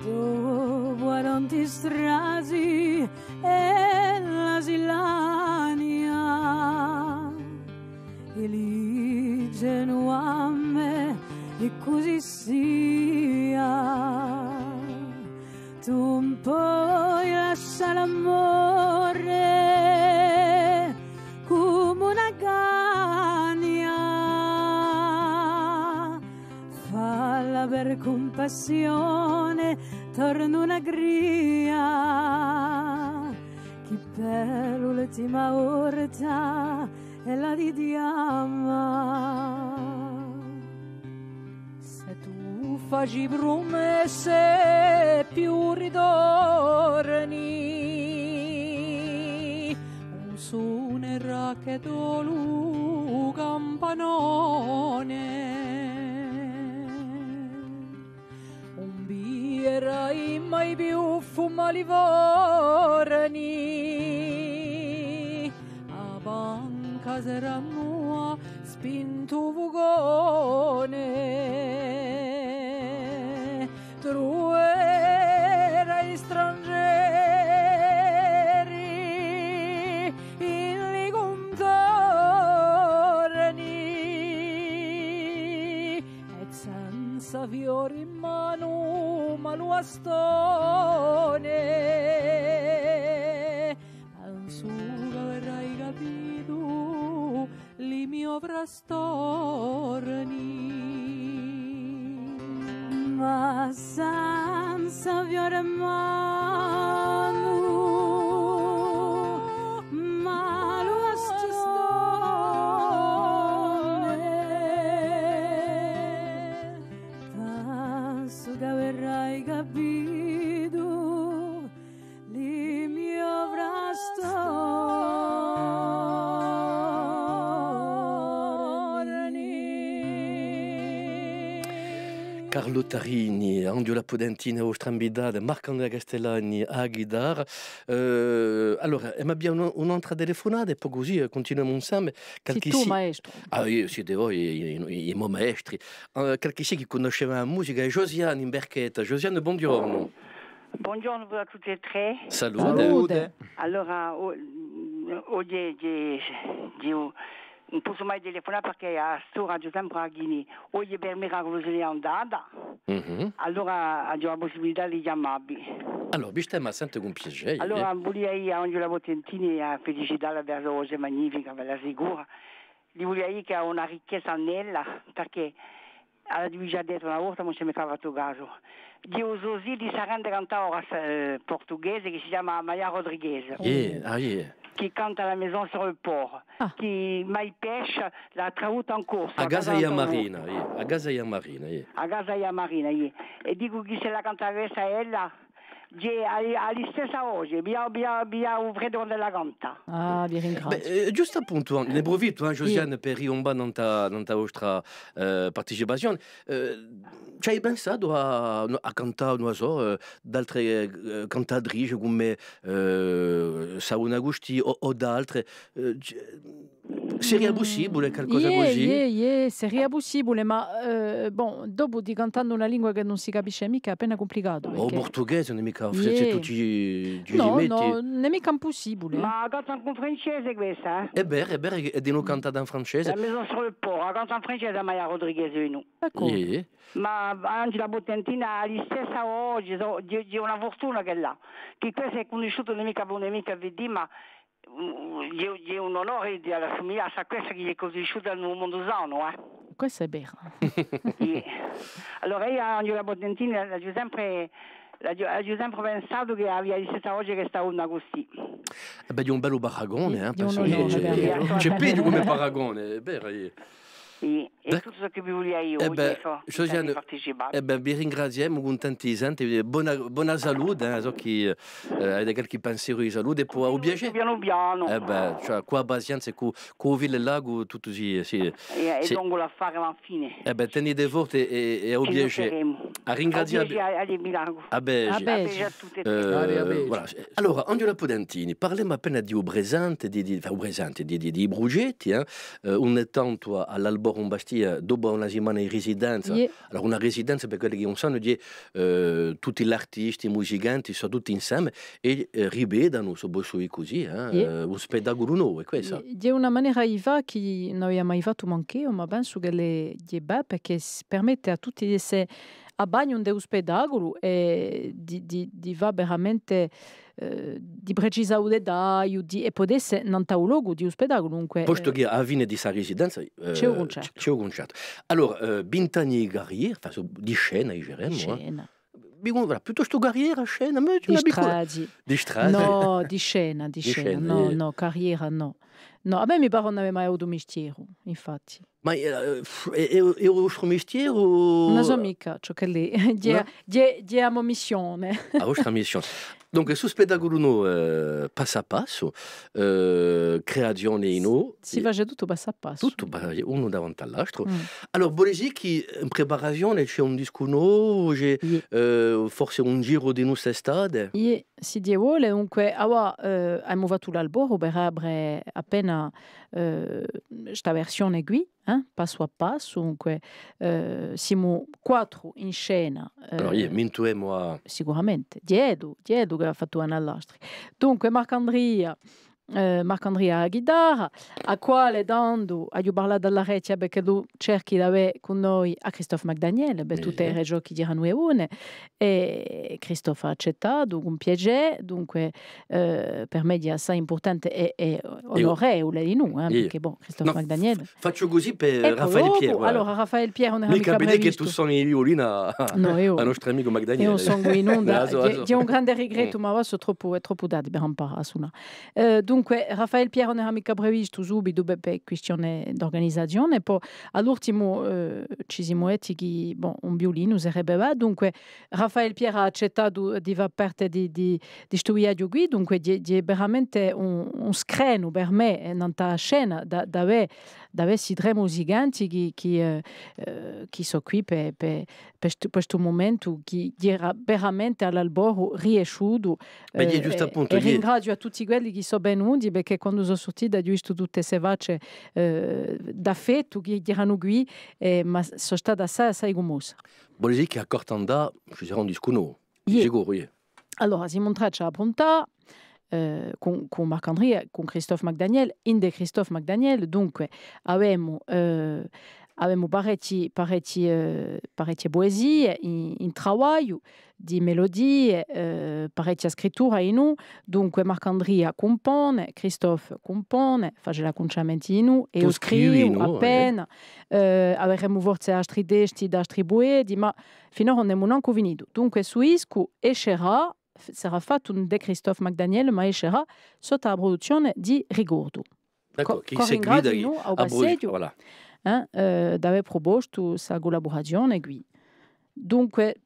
Dopu à tanti strati è la Silania, è li genuame è cusì sia. Tu ùn poi lascià l'amore cum'è una cagna. Falla per cumpassione, torna una cria, chì per l'ultima volta ella ti chjama. S'è tù faci prumesse è più ritorni, ùn sunerà chè solu u campanone. Ùn viderai mai più fumà li forni, a panca serà nua, spintu u fucone. Truverai strange Sa fiori in manu, ma lu bastone, pensu ch'averai capitu li mio frastorni. Ma senza fiori in manu, ma lu bastone, pensu ch'averai capitu li mio frastorni. Carlo Tarini, Anghjula Potentini à a vostra invitata, Marc'Andria Castellani à a ghitarra. Eh, allora, emu à avè una, un'altra telefunata è po cusì, eh, cuntinuemu inseme. Sì, tù, maestru. Ah, eiu, sì, voi, i, i, i mo maestri. Eh, qualchissia chì cunnosce a musica hè Josiane in Barchetta. Josiane, bonghjornu. Bonghjornu à tutti è trè. Salute. Salute. Allora, o-, oghje, oghje, oghje, ùn possu mai telefunà perchè à st'ora aghju sempre à ghjunghje. Oghje per miraculu si n'hè andata. Mhm. Allora aghju a pussibilità di chjamavvi. Allora, vi stemu à sente cun piacè, eh. Allora, vulia eiu à Anghjula Potentini à felicitalla per a so voce magnifica, ve l'assicuru. Li vulia dì chì hà una ricchezza in ella, perchè, l'aghju digià dettu una volta, ma ùn ci hè micca fattu casu. Ghjè u so zitellu, sa grande cantadora, eh, portughese, chì si chjama Maya Rodrigues. Iè, ah, iè. Chì canta La Maison sur le Port, ah, chì Mai Pesce l'hà tradutta in corsu, A casa di a marina, iè. A casa di a marina, iè. A casa di a marina, iè. È dicu chì s'ella cantavesse ella, ghjè, hà, hà a listessa voce, vi, vi, vi, u freddu quand'ella canta. Ah, vi ringraziu. Bè, eh, ghjustu appuntu, eh, ne prufittu, eh, Josiane, per rimbunà nant'à, nant'à a vostra, eh, participazione. Eh, ci ai pensatu à, à cantà, ùn la sò, eh, d'altre, eh, cantatrici cum'è, eh, Sauna Agustì o, o d'altre, eh, ci, Seria pussibule, qualcosa cusì? Iè, iè, iè, seria pussibule, ma, eh, bon, dopu di cantà in una lingua chì ùn si capisce micca, hè appena cumplicatu, o perchè u purtughese ùn hè micca, iè, tutti, tutti i... Nò, nò, ùn hè micca impussibule. Ma a canta in francese questa, eh? Hè vera, hè vera, hè dinù cantata in francese. La Maison sur le Port, a canta in francese, Maya Rodrigues, nò? D'accordu. Iè. Ma Anghjula Potentini hà a listessa voce, hè, hè una furtuna ch'ella hà. Chì questa hè cunnisciuta, ùn hè micca, ùn hè micca, vedi, ma Mm, ghjè, ghjè un onore di assumiglià à questa chì hè cunnisciuta in u mondu sanu, eh. Questa hè vera. Iè. Allora, eiu, Anghjula Potentini, l'aghju sempre, l'aghju, l'aghju sempre pensatu chì avia a listessa voce chì sta donna cusì. È bè, hè un bellu paragone, eh, pensu chì hè, hè, hè peghju cum'è paragone, hè vera, iè. Iè, hè tuttu ciò chì vi vulia eiu, eh bè, Josiane, eh bè, vi ringraziemu, cuntenti di sente, bona, bona salute, eh, sò chì, eh, avete qualchì pensieru di salute, è po à u piacè. Pianu pianu. Eh bè, cioè, cù a pazienza è cù, cù u filu è l'acu, tuttu si, si, è, è si, dunque l'affare va à fine. Eh bè, tenite forte è, è à u piacè. À ringrazià. À u piacè, à, à, à bè, à bè, à tutti. Eh, à bè. Voilà. Allora, Anghjula Potentini, parlemu appena di u presente, di, di, enfin, u presente, di, di, di i prugetti, eh. Eh, ùn hè tantu à, à l'Alb'Oru in Bastia, dopu una simana di residenza. Iè. Allora, una residenza, per quelli chì ùn sanu, ghjè, eh, tutti l'artisti, i musicanti, sò tutti inseme è, eh, ripetenu, s'o possu dì cusì, eh, iè, eh, un spettaculu novu, hè quessa. Iè, ghjè una manera di fà chì ùn avia mai fattu mancu eiu, ma pensu ch'ella hè, ghjè bè, perchè s-, permette à tutti d'esse à bagnu ind'u spettaculu è di, di, di fà veramente, eh, di precisà u dettagliu, di, è pò esse nant'à u locu di u spettaculu, dunque, postu, eh, chì à a fine di sta residenza, eh, ci hè u cuncertu. Ci hè u cuncertu. Allora, eh, vint'anni di carriera, enfin, di scena, diceremu, eh. Di scena. Dicu, voilà, piuttostu carriera, scena, ma... Di strada. Di strada. Nò, di scena, di scena, nò, eh. Nò, carriera nò. Nò, à mè mi pare ùn avè mai avutu mistieru, infatti. Ma, eh, hè, hè, hè u vostru mistieru? Ùn la sò micca, ciò ch'ella hè. Ghjè, ghjè, ghjè a mo missione. A vostra missione. Dunque, stu spettaculu novu, eh, Passu à Passu, eh, creazione in u... Si face tuttu passu à passu. Tuttu pa-, unu davanti à l'altru. Mm. Allora, vole dì chì in preparazione ci hè un discu novu, ci hè, eh, forse un giru di quest'estate? Iè, sì Diu vole, dunque, avà, eh, avemu fattu l'alboru per apre appena, eh, sta versione quì, eh, passu à passu, dunque, eh, simu quattru in scena, eh, allora, iè, mintuemu à... Sicuramente. Ghjè eddu, ghjè eddu chì hà fattu à l'altri. Dunque, Marc'Andria, eh, Marc'Andria à a ghitarra, à quale tandu aghju parlatu à l'arechja, perchè tù cerchi d'avè cù noi à Christophe McDaniel, per tutte e regioni chì ghjiranu è une, è Christophe hà accettatu cun piacè, dunque, eh, per mè hè assai impurtante è, è onorevole dinù, eh, perchè, bon, Christophe McDaniel. Facciu cusì per Raffaele Pierro, eh. Allora, Raffaele Pierro ùn era micca previstu. Micca vede chì tù soni in viulinu à, à nostru amicu McDaniel. Eiu ùn sò in viulinu, hè un grande rigrettu, ma avà sò troppu, hè troppu tardi per amparà à sunà. Eh, dunque, Raffaele Pierro ùn era micca previstu subitu per, per quistione d'urganizazione, po à l'ultimu, eh, ci simu detti chì, bon, un viulinu sarebbe bè, dunque, Raffaele Pierro hà accettatu di fà parte di, di, di stu viaghju quì, dunque hè, hè veramente un, un screnu per mè, eh, nant'à a scena, da, d'avè, d'avè sti trè musicanti chì, chì, eh, eh, chì sò quì per, per, per stu, per stu mumentu chì era veramente à l'alboru riesciutu. Bè, eh, ghjè ghjustu appuntu, è ringraziu à tutti quelli chì sò venuti, perchè quandu sò surtita aghju vistu tutte ste facce, eh, d'affettu chì, chì eranu quì, eh, ma sò stata assai, assai cummossa. Vole dì chì à Cortandà ci sarà un discu novu, di sicuru, iè. Allora, simu in traccia à appruntà, eh, cun, cun Marc'Andria, cun Christophe McDaniel, ind'è Christophe McDaniel, dunque, avemu, eh, avemu parechji, parechji, eh, parechje puesie in, in travagliu, di melodie, eh, parechja scrittura dinù, dunque Marc'Andria cumpone, Christophe cumpone, face l'accunciamenti dinù, è eiu scrivu appena, eh, averemu forse altri testi d'altri pueti, ma finora ùn emu nancu finitu. Dunque, stu discu escerà, f-, sarà fattu ind'è Christophe McDaniel, ma escerà sottu à a pruduzzione di Ricordu. D'accordu, chì seguita à u passeghju, voilà, eh, eh, d'avè prupostu sta cullaburazione quì. Dunque,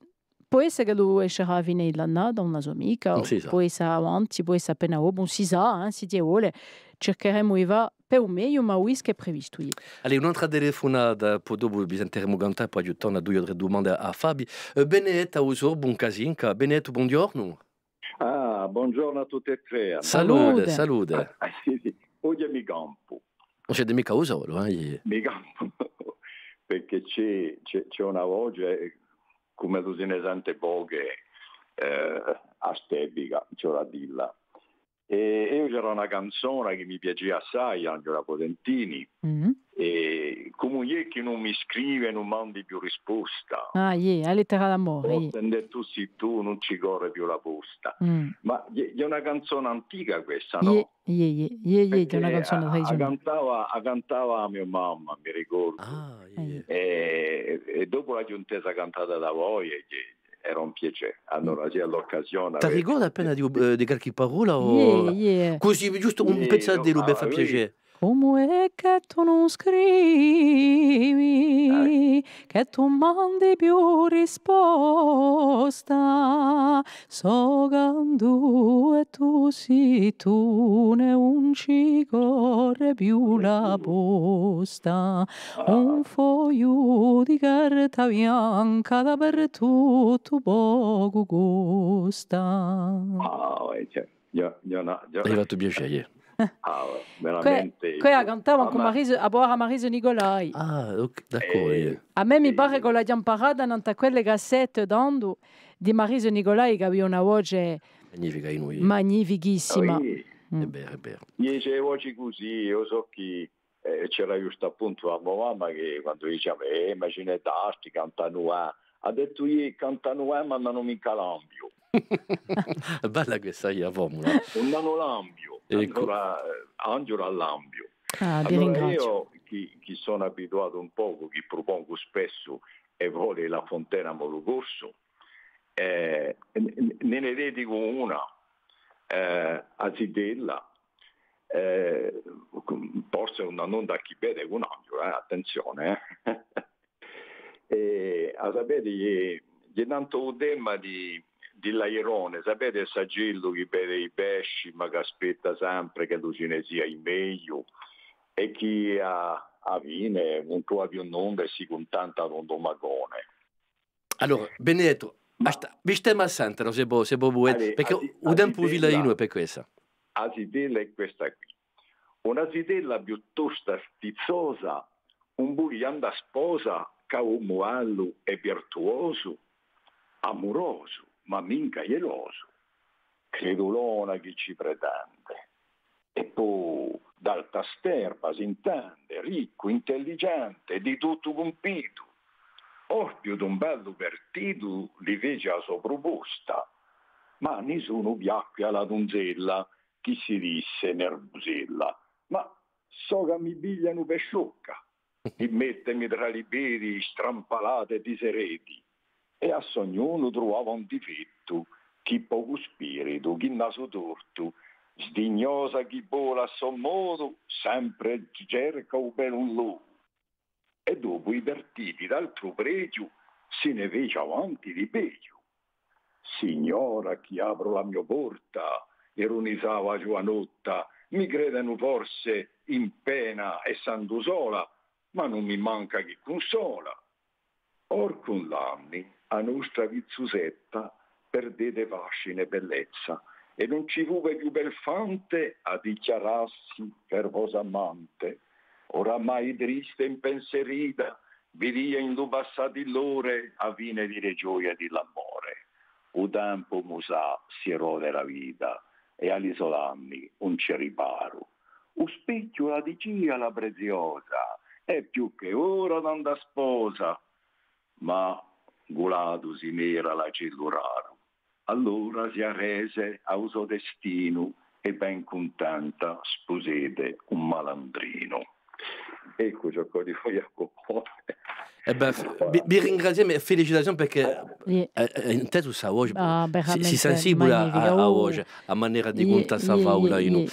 pò esse ch'ellu escerà à a fine di l'annata, ùn la sò micca, pò esse avanti, pò esse appena dopu, ùn si sà, eh, sì Diu vole, circheremu di fà per u megliu, ma quì hè previstu, iè. Allez, un'altra telefunata, po dopu vi sentiremu cantà, po aghju torna duie o trè dumande à, à Fabi. Eh, Benedetta à u Sorbu, in Casinca. Benedetta, bonghjornu. Ah, bonghjornu à tutti è trè. Salute, salute. Ah, ah, sì, sì. Oghje mi campu. Ùn site micca u solu, eh? Mi campu. Perchè ci hè, ci hè, ci hè una voce, eh, cum'ellu si ne sente poche, eh, à st'epica, ci vole à dilla. È eiu c'era una canzona chì mi piacia assai, Angela Potentini, è cumu hè chì ùn mi scrivi, ùn mandi più risposta. Ah, iè, a lettera d'amore, iè. Forse ind'è tù sì tù, ùn ci corre più la posta. Ma hè, hè una canzona antica questa, nò? Iè, iè, iè, iè, iè, hè una canzona tradiziunale. A cantava, a cantava a me mamma, mi ricordu. Ah, iè. È, è dopu l'aghju intesa cantata da voi, è, era un piacè. Allora, sì, à l'occasione. T'arricordi appena di, eh, di qualchì parolla o... Iè, iè. Cusì, ghjustu un pezzu di lu, per fà piacè. Cumu hè chì tù ùn scrivi, chì tù ùn mandi più risposta, sò candu è tù sì tù, ùn ci corre più la posta. Un fogliu di carta bianca dapertuttu pocu costa. Ah, eh, cioè, ghjè, ghjè una, ghjè una... Hai fattu piacè, iè. Ah, veramente. Què, què a cantava cù Marise, a povera Marise Nicolai. Ah, ok, d'accordu, iè. À mè mi pare ch'o l'aghju amparata nant'à quelle cassette tandu di Marise Nicolai, chì avia una voce magnifica, magnifichissima. Ah, iè. Hè vera, hè vera. Iè, ci hè voci cusì, eiu sò chì Eh, c'era ghjustu appuntu a mo mamma chì quandu diciamu, eh, ma ci n'hè d'altri, cantanu, eh. Hà dettu, iè, cantanu, eh, ma ùn anu micca lambiu. Bella questa hè a formula. Ùn anu lambiu. Eccu. Allora, eh, Angelo hà lambiu. Ah, vi ringraziu. Allora eiu, chì, chì sò abituatu un pocu, chì prupongu spessu e vole La Fontana mo lu corsu, eh, ne, ne, ne dedicu una, eh, a zitella, eh, forse ùn, ùn hà da chì vede cun Angelo, eh, attenzione, eh. È a sapete, hè, hè tantu u tema di, di l'airone, sapete, st'acellu chì vede i pesci, ma chì aspetta sempre ch'ellu ci ne sia di megliu, è chì à, à a fine ùn trova più nunda è si cuntenta d'un dumacone. Allora, Benedettu, ma, asta-, vi stemu à sente, nò, s'è vo-, s'è vo vulete, perchè u tempu fila dinù per quessa. A zitella hè questa quì. Una zitella piuttostu stizzosa, ùn vulia andà sposa chè un omu bellu è virtuosu, amurosu, ma micca ghjelosu, cridulona chì ci pretende. è po d'alta sterpa, s'intende, riccu, intelligente, di tuttu cumpitu. Orpiu d'un bellu partitu li fece a so pruposta, ma nisunu piacque à la dunzella, chì si disse nervusella: Ma sò chì mi piglianu per sciocca, di mettemi trà li pedi strampalata è diseredi. È à s'ognunu truvava un difettu, chì pocu spiritu, chì nasu tortu, sdignosa chì vola à so modu, sempre cerca u pelu in l'ovu. È dopu i partiti d'altru preghju si ne fece avanti di peghju. Signora, chì apru la mio porta, ironizava a ghjuvanotta, mi credenu forse in pena è sandu sola, ma ùn mi manca chì cunsola. Or cun l'anni a nostra vizzusetta perdette fascinu è bellezza, è ùn ci fù più bel fante à dichjarassi fervosa amante. Oramai triste è impensierita, vidia in lu passà di l'ore a fine di le gioie di l'amore. U tempu, mu sà, si rode la vita, è à li so danni ùn ci hè riparu. U spechju la dicia, la preziosa, hè più chè ora d'andà sposa. Ma gulatu si n'era l'acellu raru. Allora si arrese à u so destinu è ben cuntenta spusette un malandrinu. Eccu ciò ch'o vi vogliu à cumponne. Eh ben, vi, vi ringraziemu è felicitazioni perchè, eh, eh, intesu sta voce, si, si sensibule à, à a voce, à a manera di cuntà sta faula, Inu.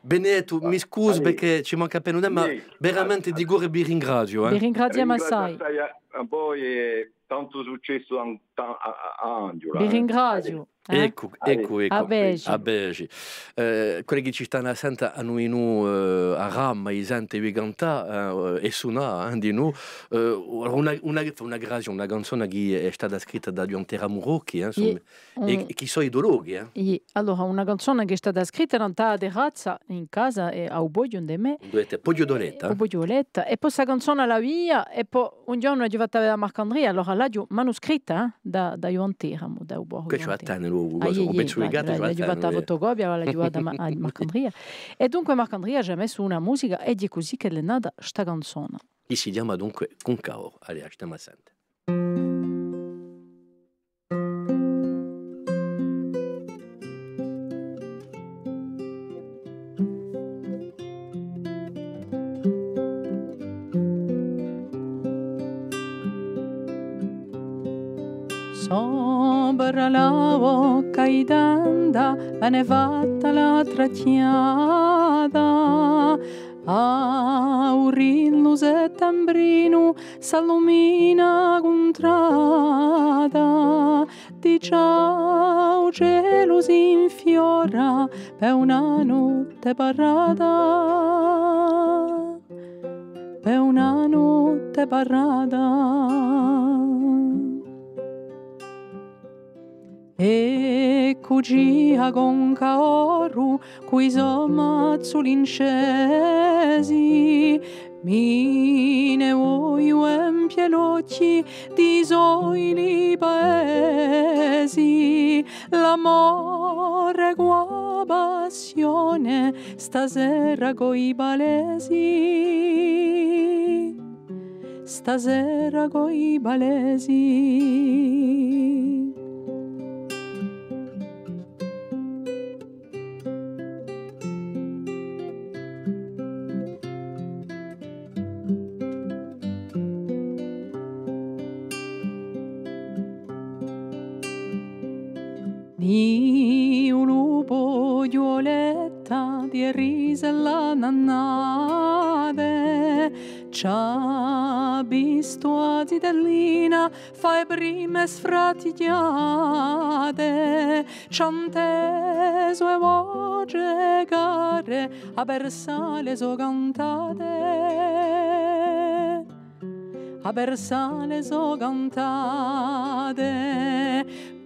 Benedettu, mi scusu perchè ci manca appena un tempu, ma veramente di core vi ringraziu, eh. Vi ringraziemu assai. Ringraziu assai à, à voi è tantu successu à, à, à Anghjula. Vi ringraziu. Eh? Eccu, eccu, eccu. À vedeci. À vedeci. Eh, quelli chì ci stanu à sente anu in, eh, a brama di sente vi cantà, eh, è sunà, eh, dinù. Eh, una, una, una grazia, una canzona chì hè stata scritta da Ghjuvan Teramu Rocchi, eh, insomma, è, è chì sò i to lochi, eh. Iè, allora, una canzona chì hè stata scritta nant'à a terrazza, in casa, è à u Poghju ind'è mè. Induve hè Poghju d'Oletta? U Poghju d'Oletta. È po sta canzona l'avia, è po un ghjornu l'aghju fatta vede à Marc'Andria, allora l'aghju manuscritta, eh, da, da Ghjuvan Teramu, da u pocu Ghjuvan Teramu. Quì ci vole à tene u, u pezzu di carta, l'aghju fatta fotocopia, l'aghju fatta à Ma-, à Marc'Andria. È dunque Marc'Andria ci hà messu una musica, è hè cusì ch'ella hè nata sta canzona. Chì si chjama dunque Conca Oru. Allez, a stemu à sente. Sopra la bocca di tenda vene fatta la trachjata, à u rillu settembrinu s'allumina a cuntrata, digià u celu s'infiora per una notte parata, per una notte parata. È cucì a Conca Oru cù i so mazzuli incesi, mi ne vogliu empie l'ochji di i so paesi, l'amore cù a passione, stasera cù i palesi, stasera cù i palesi. Niu lu Poghju d'Oletta, di e rise l'annu annate, ci hà vistu a zitellina fà e prime sfratighjate, ci hà intesu e voce care, à versà le so cantate, à versà le so cantate.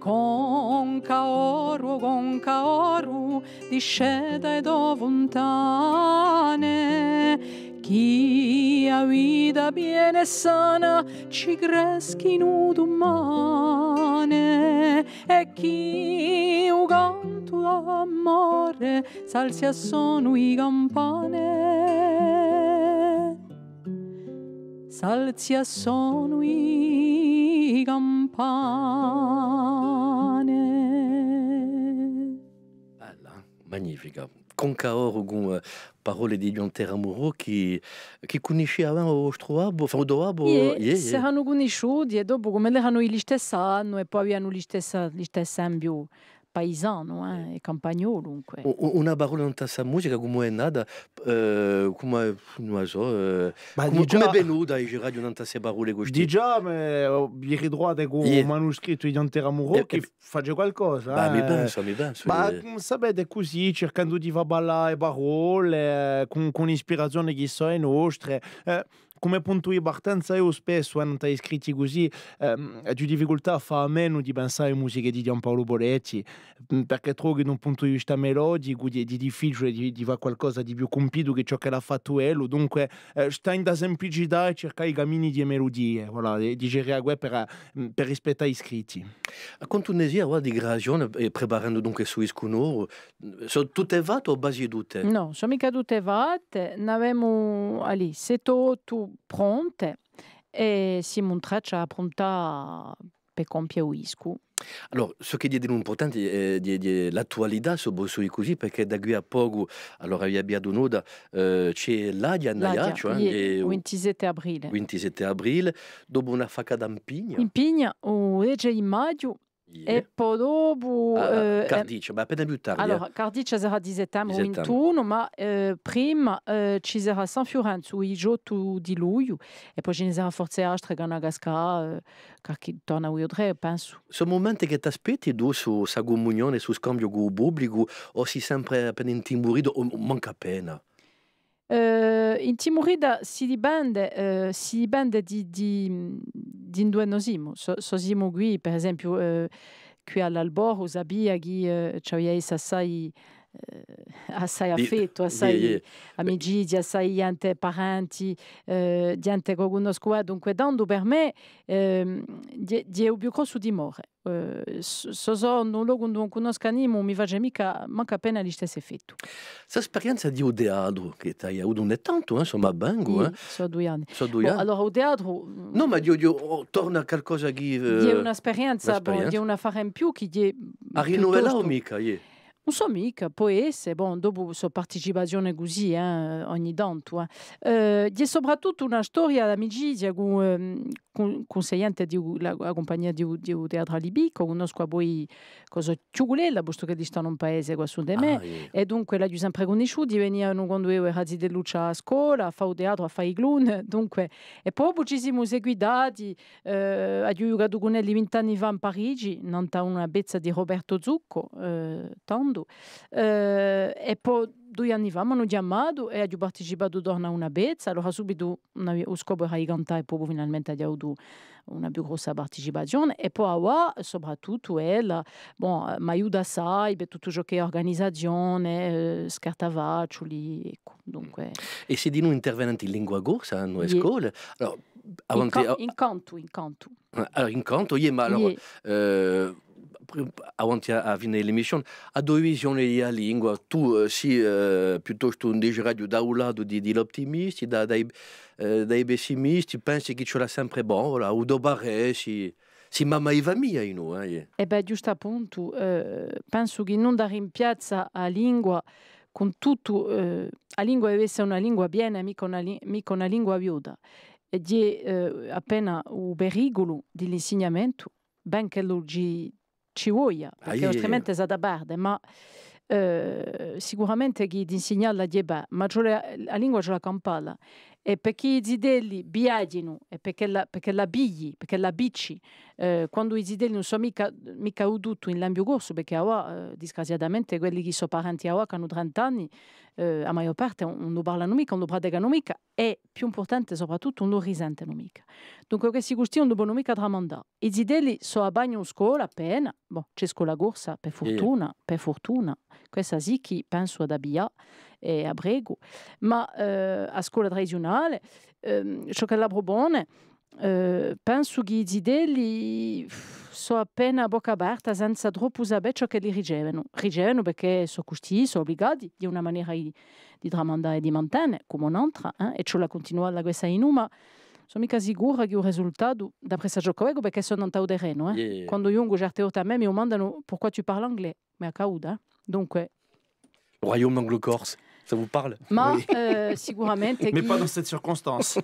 Conca Oru, Conca Oru, disceta e to funtane, chì a vita piena è sana ci creschinu dumane, è chì u cantu Bella, magnifica. Conca oru cù, eh, parolle di Ghjuvan Terra Murru chì, chì cunniscia bè u vostru babbu, enfin, u to babbu? Iè, iè, iè. S'eranu cunnisciuti è dopu, cum'elli eranu di listessu annu è po avianu listessa, listessu ambiu paisanu, eh, è campagnolu, dunque. U-, u-, una parolla nant'à sta musica, cumu hè nata, eh, cumu, ùn la sò, eh, cumu, cumu hè venuta, diceraghju, nant'à ste parolle custì? Digià, eh, vi ritruvate cù u manuscrittu di Ghjuvan Terra Murru, chì face qualcosa, eh. Bah, mi pensu, mi pensu, eh. Ma, mm, sapete, cusì, circhendu di fà ballà e parolle, eh, cù, cù un'ispirazione chì sò e nostre, eh, cum'è puntu di partenza, eiu spessu, eh, nant'à i scritti cusì, ehm, aghju difficultà à fà à menu di pensà à e musiche di Ghjuvan Paulu Poletti, mm, perchè trovu chì da un puntu di vista melodicu hè, hè difficiule di, di fà qualcosa di più cumpitu chè ciò ch'ellu hà fattu ellu, dunque, eh, stà in a semplicità è circà i camini di e meludie, voilà, è, diceria què per, mm, per rispettà i scritti. Quantu ne sia, voilà, di creazione, eh, preparendu dunque stu discu novu, sò tutte fatte o guasi tutte? Nò, sò micca tutte fatte, n'avemu, allez, sette o ottu pronte è simu in traccia à appruntà per compie u discu. Allora, ciò chì hè di più impurtante hè, hè, hè l'attualità, sò possu dì cusì, perchè da quì à pocu, allora, avia avviatu un'ora, eh, ci hè l'Aghja in Aiacciu, eh, iè, u vintisette aprile. Vintisette aprile, dopu una affaccata in Pigna. In Pigna, u dece di maghju, Iè. È po dopu, eh, Cardiccia, ma appena più tardi, eh. Allora, Cardiccia sarà di settembre, vintunu, ma, eh, prima, eh, ci sarà San Fiurenzu, u diciottu di lugliu, è po ci ne sarà forse altre chì anu da cascà, eh, qualchì, torna u trè, pensu. Sò mumenti chì t'aspetti tù, sta cumunione, stu scambiu cù u publicu, o sì sempre appena intimurita, o mancu appena? Eh, intimurita si dipende, eh, si dipende di, di, di induve no simu. Sò, sò simu quì, per esempiu, eh, quì à l'Alb'Oru, sapia chì, eh, ci avia à esse assai, eh, assai affettu, assai amicizia, assai ghjente, parenti, eh, ghjente ch'o cunnoscu, eh, dunque, tandu per mè, ehm, hè, hè u più grossu timore. Eh, s-, s'o sò in un locu induve ùn cunnoscu à nimu, mi face micca, mancu appena listessu effettu. Sta sperienza di u teatru, chì t'ai avutu ùn hè tantu, eh, insomma, vengu, eh. Sò dui anni. Sò dui anni. Allora, u teatru, mm. Nò, ma eiu, eiu, oh, torna qualcosa chì, eh, hè una sperienza, bon, hè un affare in più chì hè... À rinnuvellà o micca, iè? Ùn sò micca, pò esse, bon, dopu sò participazione cusì, eh, ogni tantu, eh. Eh, hè soprattuttu una storia d'amicizia cù, ehm, cù, cù sta ghjente di u, a, a cumpagnia di u, di u Teatru Alibico, cunnoscu à voi cosa chjuculella, postu ch'elli stanu in paese quassù di mè, è dunque l'aghju sempre cunnisciuti, venianu quandu eiu era zitelluccia à a scola, à fà u teatru, à fà i clown, dunque, è po dopu ci simu seguitati, eh, aghju ghjucatu cun elli vint'anni fà in Parigi, nant'à una pezza di Roberto Zucco, eh, tandu, eh, è po dui anni fà m'anu chjamatu è aghju participatu torna à una pezza, allora subitu u scopu era di cantà è po finalmente aghju avutu una più grossa participazione, è po avà, soprattuttu, ella, bon, eh, m'aiuta assai per tuttu ciò chì hè urganizazione, eh, scartafacciuli, eccu, dunque. È sì dinù intervenente in lingua corsa, in e scole, allora, avanti, in cantu, in cantu. Eh, allora, in cantu, iè, ma allora, eh, avanti à, à a fine di l'emissione, a to visione di a lingua, tù, eh, sì, eh, piuttostu un diceraghju da u latu di, di l'ottimisti, da, da i, eh, da i pessimisti, pensi chì ci vole sempre, bon, voilà, u to parè, sì, sì mamma di famiglia, innò, eh, iè. È bè, ghjustu appuntu, eh, pensu chì ùn dà in piazza à a lingua, cun tuttu, eh, a lingua deve esse una lingua piena, micca una li-, micca una lingua viuta. È hè, eh, appena u periculu di l'insignamentu, ben ch'ellu ci, ci voglia, perchè altrimenti s'hà da perde, ma, eh, sicuramente chì d'insignalla hè bè, ma ci vole, a lingua ci vole à campalla. È perchè i zitelli viaghjinu, è perch'ella, perch'ella pigli, perch'ella appicci, eh, quandu i zitelli ùn sò micca, micca u tuttu in l'ambiu corsu, perchè avà, eh, disgraziatamente, quelli chì sò parenti avà, ch'anu trent'anni, eh, a maiò parte ùn, ùn u parlanu micca, ùn u praticanu micca, è, più impurtante soprattuttu, ùn u risentenu micca. Dunque, questi custì ùn u ponu micca tramandà. I zitelli sò à bagnu in scola appena, bon, ci hè scola corsa, per furtuna, per furtuna, questa sì chì pensu hà da piglià, è a pregu, ma, eh, a scola tradiziunale, ehm, ciò ch'ella prupone, Eh, pensu chì i zitelli, pff, sò appena à bocca aperta, senza troppu sapè ciò ch'elli ricevenu. Ricevenu perchè sò custì, sò ubligati, hè una manera di, di tramandà è di mantene, cum'è un'antra, eh, è ci vole à cuntinualla questa dinù, ma sò micca sicura chì u risultatu, d'appressu à ciò ch'o vecu, perchè sò nant'à u terrenu, eh. Iè, iè. Quandu ghjungu certe volte à mè mi dumandanu: "Pourquoi tu parles anglais?" M'hè accaduta, eh. Dunque, Royaume anglo-corse, ça vous parle ? Ma, eh, sicuramente... Mais pas dans cette circonstance.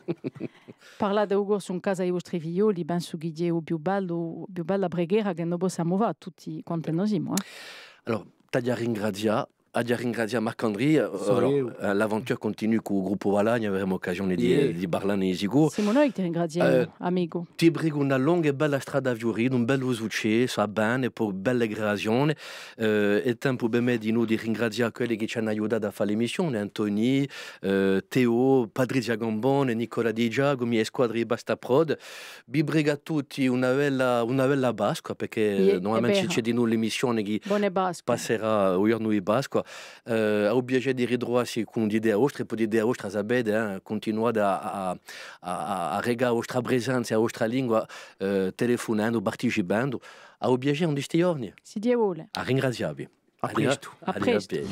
Parlate u corsu in casa di i vostri figlioli, pensu chì hè u più bellu, più bella preghera chì no possimu fà tutti quanti no simu, eh. Allora, t'aghju à ringrazià, aghju à ringrazià Marc'Andrì, eh, allora, eh, l'aventure continue cù u gruppu Balagna, averemu occasione di, di parlà ne di sicuru. Simu noi chì ti ringraziemu, amicu. Ti pregu una longa è bella strada à fiurì, un bellu successu, à bè, è po belle creazione. Eh, hè tempu per mè dinù di ringrazià quelli chì ci anu aiutatu à fà l'emissione, Anthony, eh, Théo, Patrizia Gambone, Nicola Di Giacomi è squadra di Basta Prod. Vi pregu à tutti una bella, una bella Pasqua, perchè, eh, nurmalmente ci hè dinù l'emissione chì passerà u ghjornu di Pasqua. Eh, à u piacè di ritruvassi cù un'idea vostra, è po un'idea vostra, sapete, eh, cuntinuate à, à, à, à, à regà a vostra presenza è a vostra lingua, eh, telefunendu, participendu. À u piacè in sti ghjorni. Sì Diu vole. À ringraziavi. À prestu. À prestu.